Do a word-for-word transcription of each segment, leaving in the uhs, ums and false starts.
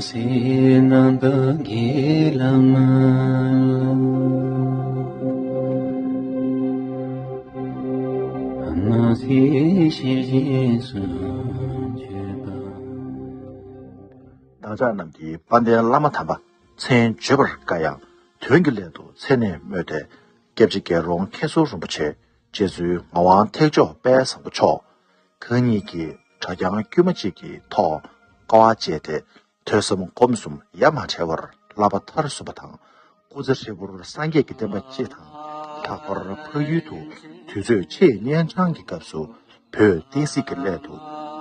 སྲས་རྣམ་དག་གི་བླ་མ་ལ། དམག་སྲིད་ཞི་བྱེད་སུ་བརྗོད་པ། བདག་ཅག་རྣམས་ཀྱི་དཔལ་ལྡན་བླ་མ་དམ་པ། མཚན་བརྗོད་པར་དཀའ་ཡང་དོན་གྱི་སླད་དུ་མཚན་ནས་སྨོས་ཏེ། སྐྱབས་རྗེ་རྒྱལ་དབང་མཁན་ཟུར་རིན་པོ་ཆེ། རྗེ་བཙུན་ངག་དབང་ཐེག་མཆོག་དཔལ་བཟང་པོ་མཆོག་གང་ཉིད་ཀྱིས་གྲྭ་རྐྱང་དཀྱུས་མ་གཅིག་གི་ཐོག་དཀའ་བ་སྤྱད་དེ། ཐོས་བསམ་སྒོམ་གསུམ་ཡ་མ་བྲལ་བར་བསླབ་པ་མཐར་སོན་པ་དང་། སྐུ་ཚེ་ཧྲིལ་པོར་སངས་རྒྱས་ཀྱི་བསྟན་པ་སྤྱི་དང་། ལྷག་པར་འཕགས་ཡུལ་དུ་དུས་ཚོད་ཆེས་གཉན་འཕྲང་གི་སྐབས་སུ། བོད་བསྟན་སྲིད་ཀྱི་སླད་དུ་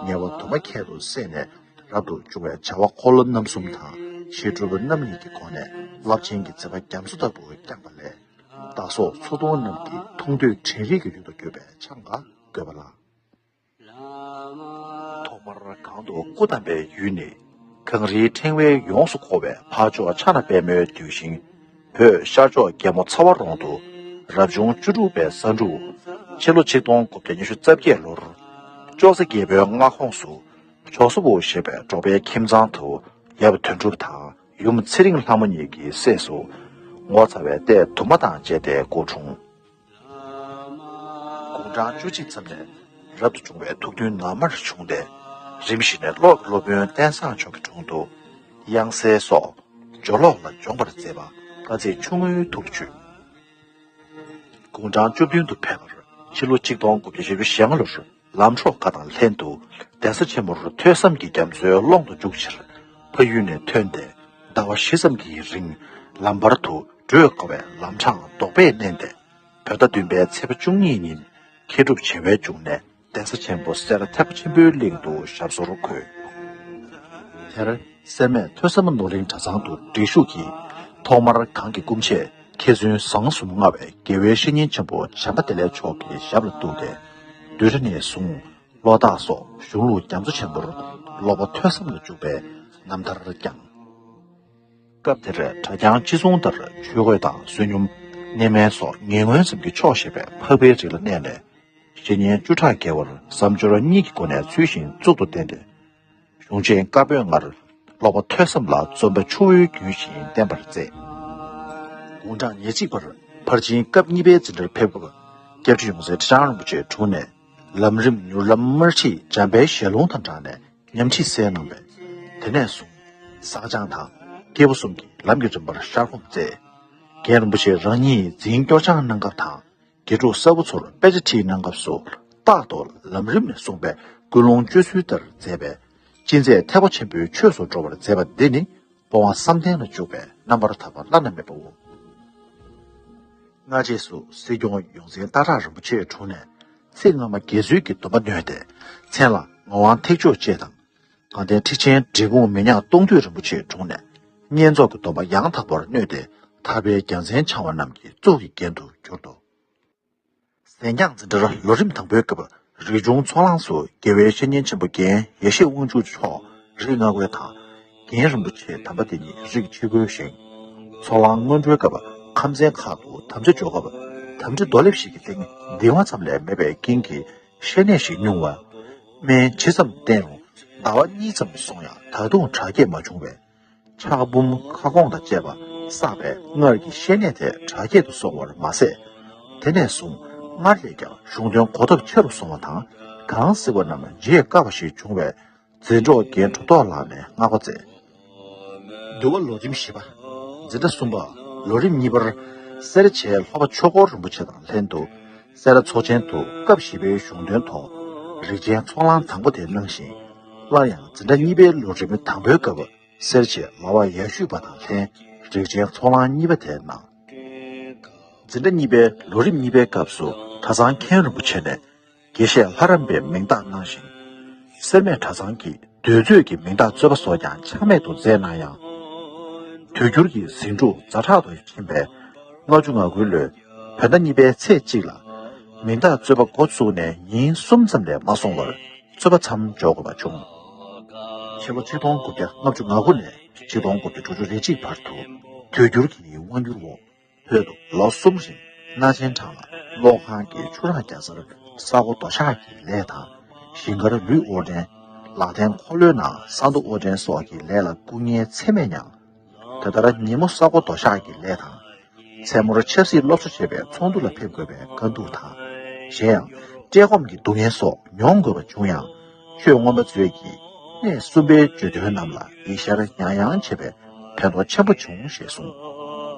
ཉེ་བ་དུ་མ་ཁྱད་དུ་བསད་ནས། རབ་ཏུ་བྱུང་བའི་བྱ་བ་འཁོར་ལོ་རྣམ་གསུམ་དང་། བཤད་སྒྲུབ་རྣམ་གཉིས་ཀྱི་སྒོ་ནས་རླབས་ཆེན་གྱི་མཛད་པ་རྒྱ་མཚོ་ལྟ་བུ་བསྐྱངས་པ་ལས། བདག་སོགས་ཚོགས་དུང་རྣམས་ཀྱི་མཐོང་ཐོས་དྲན་རེག་གི་ཡུལ་དུ་གྱུར་པའི་ཆང་ག་དགོད་པ་ལ། ཐོག་མར་གང་དུ་སྐུ་བལྟམས་པའི་ཡུལ་ནི། གངས་རིའི་ཕྲེང་བས་ཡོངས་སུ་བསྐོར་བའི་ཕར་ཕྱོགས་ཕྱག་ན་པདྨོའི་གདུལ་ཞིང་། བོད་ཤར་ཕྱོགས་རྒྱལ་མོ་ཚ་བ་རོང་དུ། རབ་བྱུང་བཅུ་དྲུག་པའི་ས་འབྲུག་ཕྱི་ལོ་ཆིག་སྟོང་དགུ་བརྒྱ་ཉི་ཤུ་རྩ་བརྒྱད་ལོར། ཅོག་ཙེ་རྒྱལ་པོའི་མངའ་ཁོངས་སུ། ཇོ་སོ་བོ་ཞེས་པའི་འབྲོག་པའི་ཁྱིམ་ཚང་དུ། ཡབ་དོན་གྲུབ་དང་ཡུམ་ཚེ་རིང་ལྷ་མོ་གཉིས་ཀྱི་སྲས་སུ། ངོ་མཚར་བའི་ལྟས་དུ་མ་དང་བཅས་ཏེ་སྐུ་འཁྲུངས། དགུང་གྲངས་བཅུ་གཅིག་ཙམ་ནས་རབ་ཏུ་བྱུང་བའི་ཐུགས་མཐུན་ནར་མར་བྱུང་སྟེ། རིམ་བཞིན་ནས་ཀློག་གི་སློབ་དཔོན་བསྟན་བཟང་མཆོག་གི་དྲུང་དུ། དབྱངས་གསལ་སོགས་སྦྱོར་ཀློག་ལ་སྦྱོང་བར་མཛད་པ་དཀའ་ཚེགས་ཆུང་ངུའི་ཐོག་ཏུ་ཆུད། དགུང་གྲངས་བཅུ་བདུན་དུ་ཕེབས་པར་ཕྱི་ལོ་ཆིག་སྟོང་དགུ་བརྒྱ་བཞི་བཅུ་ཞེ་ལྔ་ལོར་ལམ་འགྲོ་བཀའ་དང་ལྷན་དུ་གདན་ས་ཆེན་མོར་ཐོས་བསམ་གྱི་རྒྱ་མཚོའི་ཀློང་དུ་འཇུག་ཕྱིར་ཕ་ཡུལ་ནས་ཐོན་ཏེ། ཟླ་བ་བཞི་ཙམ་གྱི་རིང་ལམ་བར་དུ་བགྲོད་དཀའ་བའི་ལམ་འཕྲང་རྡོག་པས་མནན་ཏེ། བོད་ཟླ་བདུན་པའི་ཚེས་པ་བཅུ་གཉིས་ཉིན་མཁས་གྲུབ་བྱེ་བའི་འབྱུང་གནས་གདན་ས་ཆེན་པོ་སེ་ར་ཐེག་པ་ཆེན་པོའི་གླིང་དུ་ཞབས་སོར་འཁོད། དེར་སེར་སྨད་ཐོས་བསམ་ནོར་གླིང་གྲྭ་ཚང་དུ་སྒྲིག་ཞུགས་ཀྱིས། ཐོག་མར་གང་གི་སྐུ་མཆེད་མཁས་བཙུན་བཟང་གསུམ་མངའ་བའི་དགེ་བའི་བཤེས་གཉེན་ཆེན་པོ་བྱམས་པ་བདེ་ལེགས་མཆོག་གི་ཞབས་ལ་གཏུགས་ཏེ། བསྡུས་གྲྭ་ནས་བཟུང་བློ་ཐག་སོགས་གཞུང་ལུགས་རྒྱ་མཚོ་ཆེན་པོར་སློབ་པ་ཐོས་བསམ་ལ་འཇུག་པའི་རྣམ་ཐར་བསྐྱངས། སྐབས་དེར་གྲྭ་རྐྱང་སྤྱི་ཚོགས་ལྟར་ཆོས་གོས་དང་བསོད་སྙོམས། གནས་མལ་སོགས་ངན་ངོན་ཙམ་གྱིས་ཆོག་ཞེས་པའི་འཕགས་པའི་རིགས་ལ་གནས་ནས། བཤེས་གཉེན་བཅུ་ཕྲག་བརྒལ་བར་བསམ་སྦྱོར་གཉིས་ཀྱི་སྒོ་ནས་ཚུལ་བཞིན་གཙུག་ཏུ་བསྟེན་ཏེ། གཞུང་ཆེན་བཀའ་པོད་ལྔར་སློབ་པ་ཐོས་བསམ་ལ་བརྩོན་པ་ཆུ་བོའི་རྒྱུན་བཞིན་བསྟེན་པར་མཛད། དགུང་གྲངས་ཉེར་གཅིག་པར་ཕར་ཕྱིན་སྐབས་གཉིས་པའི་འཛིན་གྲྭར་ཕེབས་སྐབས། སྐྱབས་རྗེ་ཡོངས་འཛིན་ཁྲི་བྱང་རིན་པོ་ཆེའི་དྲུང་ནས། ལམ་རིམ་མྱུར་ལམ་དམར་ཁྲིད་འཇམ་དཔལ་ཞལ་ལུང་དང་སྦྲགས་ནས་ཉམས་ཁྲིད་གསན་གནང་བས། དེ་ནས་བཟུང་བཟང་སྦྱངས་དང་སྐྱེས་བུ་གསུམ་གྱི་ལམ་གྱི་རིམ་པར་ཤར་སྒོམ་མཛད། རྒན་རིན་པོ་ཆེ་རང་ཉིད་འཛིན་སྐྱོར་སྦྱངས་གནང་སྐབས་དང་། དགེ་ཕྲུག་གསར་བུ་ཚོར་དཔེ་ཆ་ཁྲིད་གནང་སྐབས་སུ། རྟག་ཏུ་ལམ་རིམ་ནས་གསུངས་པའི་ཀུན་སློང་བཅོས་ཚུལ་ལྟར་མཛད་པས། ཅི་མཛད་ཐེག་པ་ཆེན་པོའི་ཆོས་སུ་འགྲོ་བར་མཛད་པ་འདི་ནི། སྤོང་བ་བསམ་གཏན་ལ་འཇུག་པའི་རྣམ་པར་ཐར་པ་བླ་ན་མེད་པའོ། སྔ་རྗེས་སུ་སྲིད་སྐྱོང་ཡོངས་འཛིན་སྟག་བྲག་རིན་པོ་ཆེའི་དྲུང་ནས། ཚེ་སྔ་མ་དགེ་ཚུལ་གྱི་སྡོམ་པ་ནོས་ཏེ། མཚན་ལ་ངག་དབང་ཐེག་མཆོག་ཅེས་དང་། དགའ་ལྡན་ཁྲི་ཆེན་འབྲས་སྤུངས་མི་ཉག་སྟོང་འདུས་རིན་པོ་ཆེའི་དྲུང་ནས། བསྙེན་རྫོགས་ཀྱི་སྡོམ་པ་ཡང་དག་པར་ནོས་ཏེ། ཐར་པའི་རྒྱལ་མཚན་འཆང་བ་རྣམས་ཀྱི་གཙུག་གི་རྒྱན་དུ་གྱུར་ཏོ། ཟན་རྒྱང་འཛིན་གྲྭར་ལོ་རིམ་དང་པོའི་སྐབས། རིགས་ཆུང་ཚོགས་ལངས་སུ་དགེ་བའི་བཤེས་གཉེན་ཆེན་པོ་རྒན་ཡེ་ཤེས་དབང་ཕྱུག་མཆོག་རིགས་ལྔ་སྐོར་དང་། རྒན་རིན་པོ་ཆེ་དམ་པ་དེ་ཉིད་རིགས་ཆེ་བསྐོས་ཤིང་། ཚོགས་ལངས་སྔོན་འགྲོའི་སྐབས་ཁམས་ཚན་ཁག་ཏུ་དམ་བཅའ་འཇོག་སྐབས། དམ་ཁྲི་རྡོ་ལེབ་ཞིག་གི་སྟེང་གདིང་བ་ཙམ་ལས་མེད་པའི་རྐྱེན་གྱིས། བཤེས་གནས་ཤིག་བསྙུང་བ། སྨན་ཇི་ཙམ་བསྟེན་རུང་ཟླ་བ་གཉིས་ཙམ་སོང་ཡང་ད་དུང་དྲག་སྐྱེད་མ་བྱུང་བས། ཕྱག་འབུམ་ཁ་སྐོང་དང་བཅས་པ་བསགས་པས་སྔར་གྱི་བཤེས་གནས་དེ་དྲག་སྐྱེད་དུ་སོང་བར་མ་ཟད། དེ་ནས་བཟུང་སྔར་ལས་ཀྱང་གཞུང་དོན་གོ་ཐོབ་ཆེ་རུ་སོང་བ་དང་། གང་གཟིགས་པ་རྣམས་བརྗེད་དཀའ་བ་ཞིག་བྱུང་བས། འཛིན་གྲོགས་རྒན་གྲུབ་ཐོབ་ལགས་ནས་བསྔགས་པ་མཛད། འདུལ་བ་ལོ་རིམ་བཞི་པ། འཛིན་གྲྭ་གསུམ་པ། ལོ་རིམ་གཉིས་པར། སེར་བྱེས་ལྷོ་པ་ཆོས་འཁོར་རིན་པོ་ཆེ་དང་ལྷན་དུ། སེ་ར་ཚོགས་ཆེན་དུ་སྐབས་བཞི་པའི་གཞུང་དོན་ཐོག་རིགས་ཆེན་ཚོགས་ལངས་དང་པོ་དེ་གནང་ཞིང་། སླར་ཡང་འཛིན་གྲྭ་གཉིས་པའི་ལོ་རིམ་དང་པོའི་སྐབས། སེར་བྱེས་ལ་བ་ཡ་ཤུད་པ་དང་ལྷན་རིགས་ཆེན་ཚོགས་ལངས་གཉིས་པ་དེ་གནང་། འཛིན་གྲྭ་གཉིས་པའི་ལོ་རིམ་གཉིས་པའི་སྐབས་སུ་གྲྭ་ཚང་མཁན་རིན་པོ་ཆེ་ནས་དགེ་བཤེས་ལྷ་རམས་པའི་མིང་རྟགས་གནང་ཞིང་། སེར་སྨད་གྲྭ་ཚང་གི་འདོད་རྩོད་ཀྱི་མིང་རྟགས་རྩོད་པ་སོགས་ཀྱང་ཆ་མེད་དུ་མཛད་གནང་ཡང་། དུས་འགྱུར་གྱི་ཟིང་འཁྲུག་ཛ་དྲག་ཏུ་ཕྱིན་པས། ལྔ་བཅུ་ང་དགུའི་ལོའི་བོད་ཟླ་གཉིས་པའི་ཚེས་གཅིག་ལ། མིང་རྟགས་རྩོད་པ་འགོ་བཙུགས་ནས་ཉིན་གསུམ་ཙམ་ལས་མ་སོང་བར་རྩོད་པ་མཚམས་འཇོག་དགོས་པ་བྱུང་། ཕྱི་ལོ་ཆིག་སྟོང་དགུ་བརྒྱ་ལྔ་བཅུ་ང་དགུ་ནས་ཆིག་སྟོང་དགུ་བརྒྱ་དྲུག་ཅུ་རེ་གཅིག་བར་དུ་དུས་འགྱུར་གྱི་དབང་བསྒྱུར་འོག་བོད་དུ་ལོ་གསུམ་རིང་སྣ་ཆེན་གྲངས་ལ་གློག་ཁང་གི་ཆུ་རགས་རྒྱག་སར་ས་སྒོ་རྡོ་ཤག་གི་ལས་དང་། ཞིང་ཁར་ལུད་དབོར་འདྲེན། ལག་རྟེན་འཁོར་ལོའི་ནང་ས་རྡོ་དབོར་འདྲེན་སོགས་ཀྱི་ལས་ལ་སྐུ་ངལ་ཚད་མེད་མྱངས། དེ་ལྟར་ཉིན་མོ་ས་རྐོ་རྡོ་བཤགས་ཀྱི་ལས་དང་། མཚན་མོར་ཆབ་སྲིད་སློབ་གསོ་བྱེད་པའི་ཚོགས་འདུ་ལ་ཕེབས་དགོས་པའི་དཀའ་སྡུག་དང་། གཞན་ཡང་བཀྲེས་སྐོམ་གྱི་སྡུག་བསྔལ་སོགས་མྱོང་དགོས་པ་བྱུང་ཡང་། ཆོས་མངོན་པ་མཛོད་ཀྱིས་གནས་གསུམ་པའི་བརྗོད་དོན་རྣམས་ལ་ཡིད་ཤར་ཡང་ཡང་བྱེད་པའི་ཕན་ཐོགས་ཆེན་པོ་བྱུང་ཞེས་གསུངས།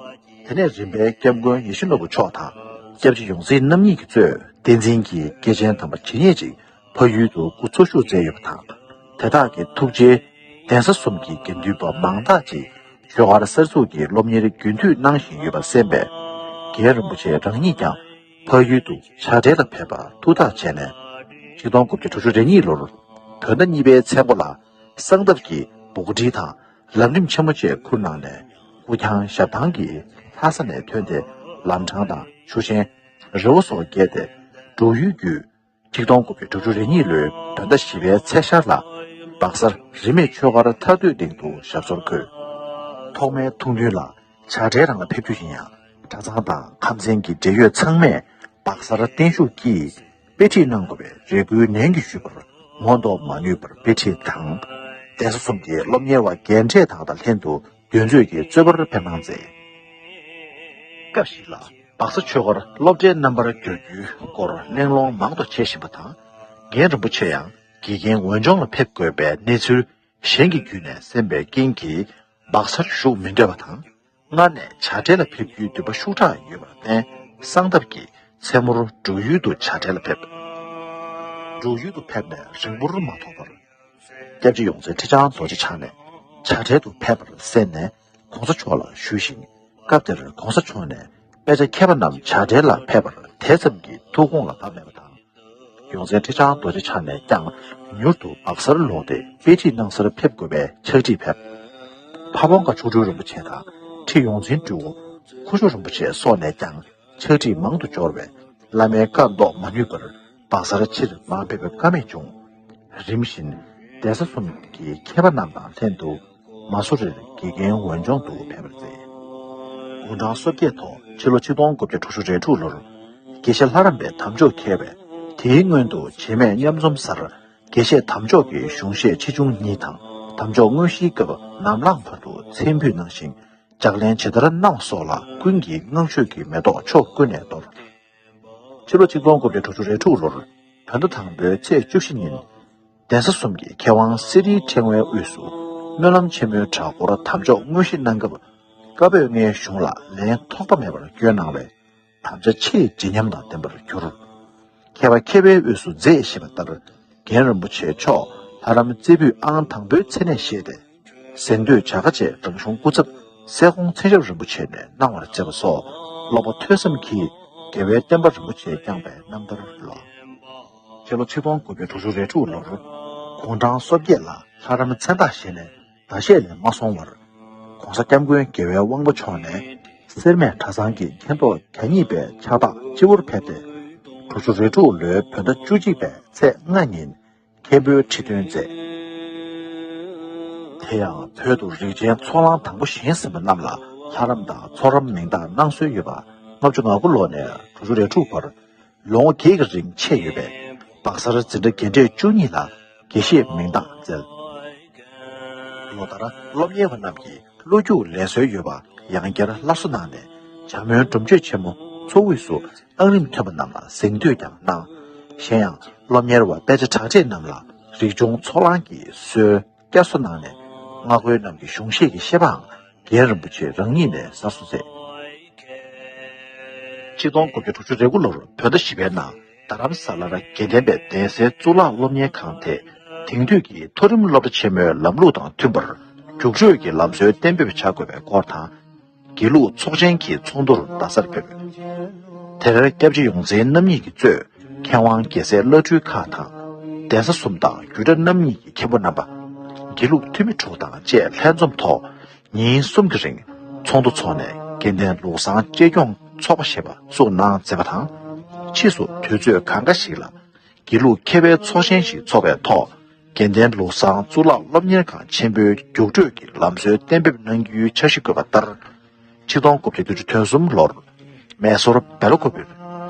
དེ་ནས་རིམ་པས་སྐྱབས་མགོན་ཡིད་བཞིན་ནོར་བུ་མཆོག་དང་སྐྱབས་རྗེ་ཡོངས་འཛིན་རྣམ་གཉིས་ཀྱིས་གཙོས་བསྟན་འཛིན་གྱི་སྐྱེས་ཆེན་དམ་པ་ཇི་སྙེད་ཅིག་ཕ་ཡུལ་དུ་སྐུ་འཚོ་བཞུགས་མཛད་ཡོད་པ་དང་། དེ་དག་གི་ཐུགས་རྗེས་གདན་ས་གསུམ་གྱི་དགེ་འདུན་པ་མང་དག་ཅིག་ཆོས་སྒར་གསར་འཛུགས་ཀྱི་སློབ་གཉེར་རྒྱུན་མཐུད་གནང་བཞིན་ཡོད་པ་གསན་པས། རྒན་རིན་པོ་ཆེ་རང་ཉིད་ཀྱང་ཕ་ཡུལ་དུ་བྱ་བྲལ་ལ་ཕེབས་པར་ཐུགས་ཐག་བཅད་ནས། ཆིག་སྟོང་དགུ་བརྒྱ་དྲུག་ཅུ་རེ་གཉིས་ལོར་བོད་ཟླ་གཉིས་པའི་ཚེས་པ་ལ་གསང་སྟབས་ཀྱི་འབོག་སྒྲིལ་དང་ལམ་རིམ་ཆེན་མོ་བཅས་ཁུར་གནང་ནས། སྐུ་རྐྱང་ཞབས་ཐང་གིས་ལྷ་ས་ནས་ཐོན་ཏེ། ལམ་འཕྲང་དང་ཆུ་ཆེན། རི་བོ་སོགས་བརྒལ་ཏེ། འབྲུག་ཡུལ་བརྒྱུད། ཆིག་སྟོང་དགུ་བརྒྱ་དྲུག་ཅུ་རེ་གཉིས་ལོའི་བོད་ཟླ་བཞི་པའི་ཚེས་ཤར་ལ། སྦག་སར་རིས་མེད་ཆོས་སྒར་མཐའ་སྟོད་གླིང་དུ་ཞབས་སོར་འཁོད། ཐོག་མའི་ཐུགས་འདུན་ལ་བྱ་བྲལ་རང་ལ་ཕེབས་རྒྱུ་ཡིན་ཡང་། གྲྭ་ཚང་དང་ཁམས་ཚན་གྱི་འབྲེལ་ཡོད་ཚང་མས་སྦག་སར་བརྟན་བཞུགས་ཀྱིས་དཔེ་ཁྲིད་གནང་དགོས་པའི་རེ་སྐུལ་ནན་གྱིས་ཞུས་པར། ངོ་ཐོག་མ་ནུས་པར་དཔེ་ཁྲིད་དང་། གདན་ས་གསུམ་གྱི་སློབ་གཉེར་བ་རྒན་གྲས་དག་དང་ལྷན་དུ་འདུ་འཛོམས་ཀྱིས་གཙོས་པར་ཕེབས་གནང་མཛད། སྐབས་ཤིག་ལ། སྦག་ས་ཆོས་སྒར་སློབ་གྲྭའི་རྣམ་པར་བསྒྱུར་རྒྱུའི་སྐོར་གླེང་སློང་མང་དུ་བྱེད་བཞིན་པ་དང་། རྒན་རིན་པོ་ཆེ་ཡང་དགེ་རྒན་འོས་སྦྱོང་ལ་ཕེབས་དགོས་པའི་གནས་ཚུལ་གཞན་གྱི་བརྒྱུད་ནས་གསན་པའི་རྐྱེན་གྱིས། སྦག་སར་བཞུགས་མི་འདོད་པ་དང་། སྔར་ནས་བྱ་བྲལ་ལ་ཕེབས་རྒྱུའི་འདུན་པ་ཤུགས་དྲག་ཡོད་པར་བརྟེན། གསང་སྟབས་ཀྱིས་མཚན་མོར་འབྲུག་ཡུལ་དུ་བྱ་བྲལ་ལ་ཕེབས། འབྲུག་ཡུལ་དུ་ཕེབས་ནས་རིང་པོར་མ་ཐོགས་པར། སྐྱབས་རྗེ་ཡོངས་འཛིན་ཁྲི་བྱང་རྡོ་རྗེ་འཆང་ནས་བྱ་བྲལ་དུ་ཕེབས་པར་གསན་ནས། གོང་ས་མཆོག་ལ་ཞུས་ཤིང་། སྐབས་དེར་གོང་ས་མཆོག་ནས་དཔེ་ཆ་མཁས་པ་རྣམས་བྱ་བྲལ་ལ་ཕེབས་པར་དེ་ཙམ་གྱི་ཐུགས་དགོངས་ལ་བབས་མེད་པ་དང་། ཡོངས་འཛིན་ཁྲི་བྱང་རྡོ་རྗེ་འཆང་ནས་ཀྱང་མྱུར་དུ་སྦག་སར་ལོག་སྟེ་དཔེ་ཁྲིད་གནང་སར་ཕེབས་དགོས་པའི་ཕྱག་བྲིས་ཕེབས། ཕ་བོང་ཁ་མཆོག་སྤྲུལ་རིན་པོ་ཆེ་དང་ཁྲི་ཡོངས་འཛིན་སྤྲུལ་སྐུ་མཁའ་སྤྱོད་རིན་པོ་ཆེ་སོགས་ནས་ཀྱང་ཕྱག་བྲིས་མང་དུ་འབྱོར་བས། བླ་མའི་བཀའ་ལྡོག་མ་ནུས་པར་སྦག་སར་ཕྱིར་མ་ཕེབས་པའི་ཀ་མེད་བྱུང་། རིམ་བཞིན་གདན་ས་གསུམ་གྱི་མཁས་པ་རྣམས་དང་ལྷན་དུ་མ་སུ་རིར་དགེ་རྒན་འོས་སྦྱོང་དུ་ཕེབས་པར་མཛད། དགུང་གྲངས་སོ་བརྒྱད་ཐོག་ཕྱི་ལོ་ཆིག་སྟོང་དགུ་བརྒྱ་དྲུག་ཅུ་རེ་དྲུག་ལོར་དགེ་བཤེས་ལྷ་རམས་པའི་དམ་ཆོས་མཁས་པས། དེའི་སྔོན་དུ་བྱེ་སྨད་མཉམ་འཛོམས་སར་དགེ་བཤེས་དམ་ཆོས་ཀྱི་གཞུང་བཤད་ཆེ་ཆུང་གཉིས་དང་། དམ་ཆོས་དངོས་གཞིའི་སྐབས་ནམ་ལངས་བར་དུ་མཚན་ཕུད་གནང་ཞིང་། ལྗགས་ལན་ཇི་ལྟར་གནང་བ་སོགས་ལ་ཀུན་གྱིས་བསྔགས་བརྗོད་ཀྱི་མེ་ཏོག་ཕྱོགས་ཀུན་ནས་གཏོར། ཕྱི་ལོ་ཆིག་སྟོང་དགུ་བརྒྱ་དྲུག་ཅུ་རེ་དྲུག་ལོར་བོད་ཟླ་དང་པོའི་ཚེས་བཅུ་བཞི་ཉིན། གདན་ས་གསུམ་གྱི་མཁས་དབང་གསེར་རིའི་ཕྲེང་བའི་དབུས་སུ་སྨོན་ལམ་ཆེན་མོའི་གྲྭ་སྐོར་དམ་ཆོས་དངོས་གཞི་གནང་སྐབས། བཀའ་པོད་ལྔའི་གཞུང་ལ་ལན་ཐོགས་པ་མེད་པར་བསྐྱོན་གནང་བས། དམ་བཅའ་ཆེས་བརྗིད་ཉམས་དང་ལྡན་པར་གྱུར། མཁས་པ་མཁས་པའི་དབུས་སུ་མཛེས་ཞེས་པ་ལྟར། རྒན་རིན་པོ་ཆེ་མཆོག་ལྷ་རམས་རྩེ་ཕུད་ཨང་དང་པོའི་མཚན་གནས་བཞེས་ཏེ། གཟེངས་བསྟོད་བྱ་དགའ་བཅས་རང་གཞུང་སྐུ་ཚབ་གསེར་ཀོང་ཚེ་ཞབས་རིན་པོ་ཆེ་ནས་གནང་བར་མཛད་པ་སོགས། སློབ་པ་ཐོས་བསམ་གྱིས་རྒྱལ་བའི་བསྟན་པ་རིན་པོ་ཆེ་བསྐྱངས་པའི་རྣམ་ཐར་ལོ། ཕྱི་ལོ་ཆིག་སྟོང་དགུ་བརྒྱ་དྲུག་ཅུ་རེ་དྲུག་ལོར་དགུང་གྲངས་སོ་བརྒྱད་ལ་ལྷ་རམས་མཚན་རྟགས་བཞེས་ནས་ཟླ་ཤས་ལས་མ་སོང་བར། ༸གོང་ས་༸སྐྱབས་མགོན་རྒྱལ་བའི་དབང་པོ་མཆོག་ནས་སེར་སྨད་གྲྭ་ཚང་གི་མཁྱེན་རྟོགས་གྱ་གཉིས་པའི་ཕྱག་རྟགས་སྤྱི་བོར་ཕེབས་ཏེ། དྲུག་ཅུ་རེ་དྲུག་ལོའི་བོད་ཟླ་བཅུ་གཅིག་པའི་ཚེས་ལྔ་ཉིན་མཁན་པོའི་ཁྲི་འདོན་མཛད། དེ་ཡང་བོད་དུ་རིགས་ཅན་ཚོགས་ལངས་དང་པོ་བཞེངས་ཟིན་པ་རྣམས་ལ་ལྷ་རམས་དང་ཚོགས་རམས་མིང་རྟགས་གནང་སྲོལ་ཡོད་པ། ལྔ་བཅུ་ང་དགུ་ལོ་ནས་དྲུག་ཅུ་རེ་དྲུག་བར་ལོ་ངོ་བརྒྱད་ཀྱི་རིང་ཆད་ཡོད་པས། སྦག་སར་འཛིན་གྲྭ་རྒན་གྲས་བཅུ་གཉིས་ལ་དགེ་བཤེས་མིང་རྟགས་བསྩལ། ལོ་ལྟར་སློབ་གཉེར་བ་རྣམས་ཀྱིས་བློ་རྒྱུགས་ལེན་སྲོལ་ཡོད་པ་ཡང་བསྐྱར་སླར་གསོ་གནང་ནས། བྱམས་སྨོན་སྒྲུབ་མཆོད་ཆེན་མོ་མཚོ་དབུས་སུ་ཨང་རིམ་ཐོན་པ་རྣམས་ལ་གཟེངས་བསྟོད་ཀྱང་གནང་། གཞན་ཡང་སློབ་གཉེར་བ་དཔེ་ཆ་གྲགས་ཆེ་རྣམས་ལ་རིག་གཞུང་ཚོགས་ལངས་ཀྱི་སྲོལ་བསྐྱར་གསོ་གནང་ནས། སྔ་རྒོལ་རྣམས་ཀྱི་གཞུང་བཤད་ཀྱི་བཤད་པའང་རྒན་རིན་པོ་ཆེ་རང་ཉིད་ནས་གསར་བཟོ་མཛད། ཆིག་སྟོང་དགུ་བརྒྱ་དྲུག་ཅུ་རེ་དགུ་ལོར་བོད་ཟླ་བཞི་པའི་ནང་རྡ་རམ་ས་ལར་དགེ་ལྡན་པའི་གདན་སའི་གཙུག་ལག་སློབ་གཉེར་ཁང་དེ་དེང་དུས་ཀྱི་མཐོ་རིམ་སློབ་གྲྭ་ཆེན་མོའི་ལམ་ལུགས་དང་མཐུན་པར་རྒྱུགས་སྤྲོད་ཀྱི་ལམ་སྲོལ་གཏན་འབེབས་བྱ་དགོས་པའི་སྐོར་དང་། དགེ་ལུགས་ཚོགས་ཆེན་གྱི་ཚོགས་འདུར་རྡ་སར་ཕེབས། དེར་སྐྱབས་རྗེ་ཡོངས་འཛིན་རྣམ་གཉིས་ཀྱིས་གཙོས་མཁས་དབང་རྒྱལ་སྲས་བླ་སྤྲུལ་ཁག་དང་། གདན་ས་གསུམ་དང་རྒྱུད་གྲྭ་རྣམ་གཉིས་ཀྱི་མཁན་པོ་རྣམ་པ། དགེ་ལུགས་འཐུས་མི་དྲུག་དང་བཅས་ལྷན་འཛོམས་ཐོག་ཉིན་གསུམ་གྱི་རིང་ཚོགས་འདུ་འཚོགས་ནས། དགེ་ལྡན་ལུགས་བཟང་གཅེས་སྐྱོང་ཚོགས་པ་ཞེས་པ་བཙུགས་གནང་མཛད་པ་དང་། ཕྱིས་སུ་དུས་ཚོད་གང་འགའ་ཞིག་ལ་དགེ་ལུགས་མཁས་པའི་ཚོགས་ཆེན་ཞིག་འཚོགས་པའི་ཐོག་དགེ་ལྡན་ལུགས་བཟང་གཙུག་ལག་སློབ་གཉེར་ཁང་ཆེན་པོའི་རྒྱུགས་སྤྲོད་ཀྱི་ལམ་སྲོལ་གཏན་འབེབས་གནང་རྒྱུའི་འཆར་གཞི་བཀོད་པ་ལྟར། ཆིག་སྟོང་དགུ་བརྒྱ་བདུན་ཅུ་དོན་གསུམ་ལོར་མེ་སོར་བེ་ལ་ཀོ་པིར་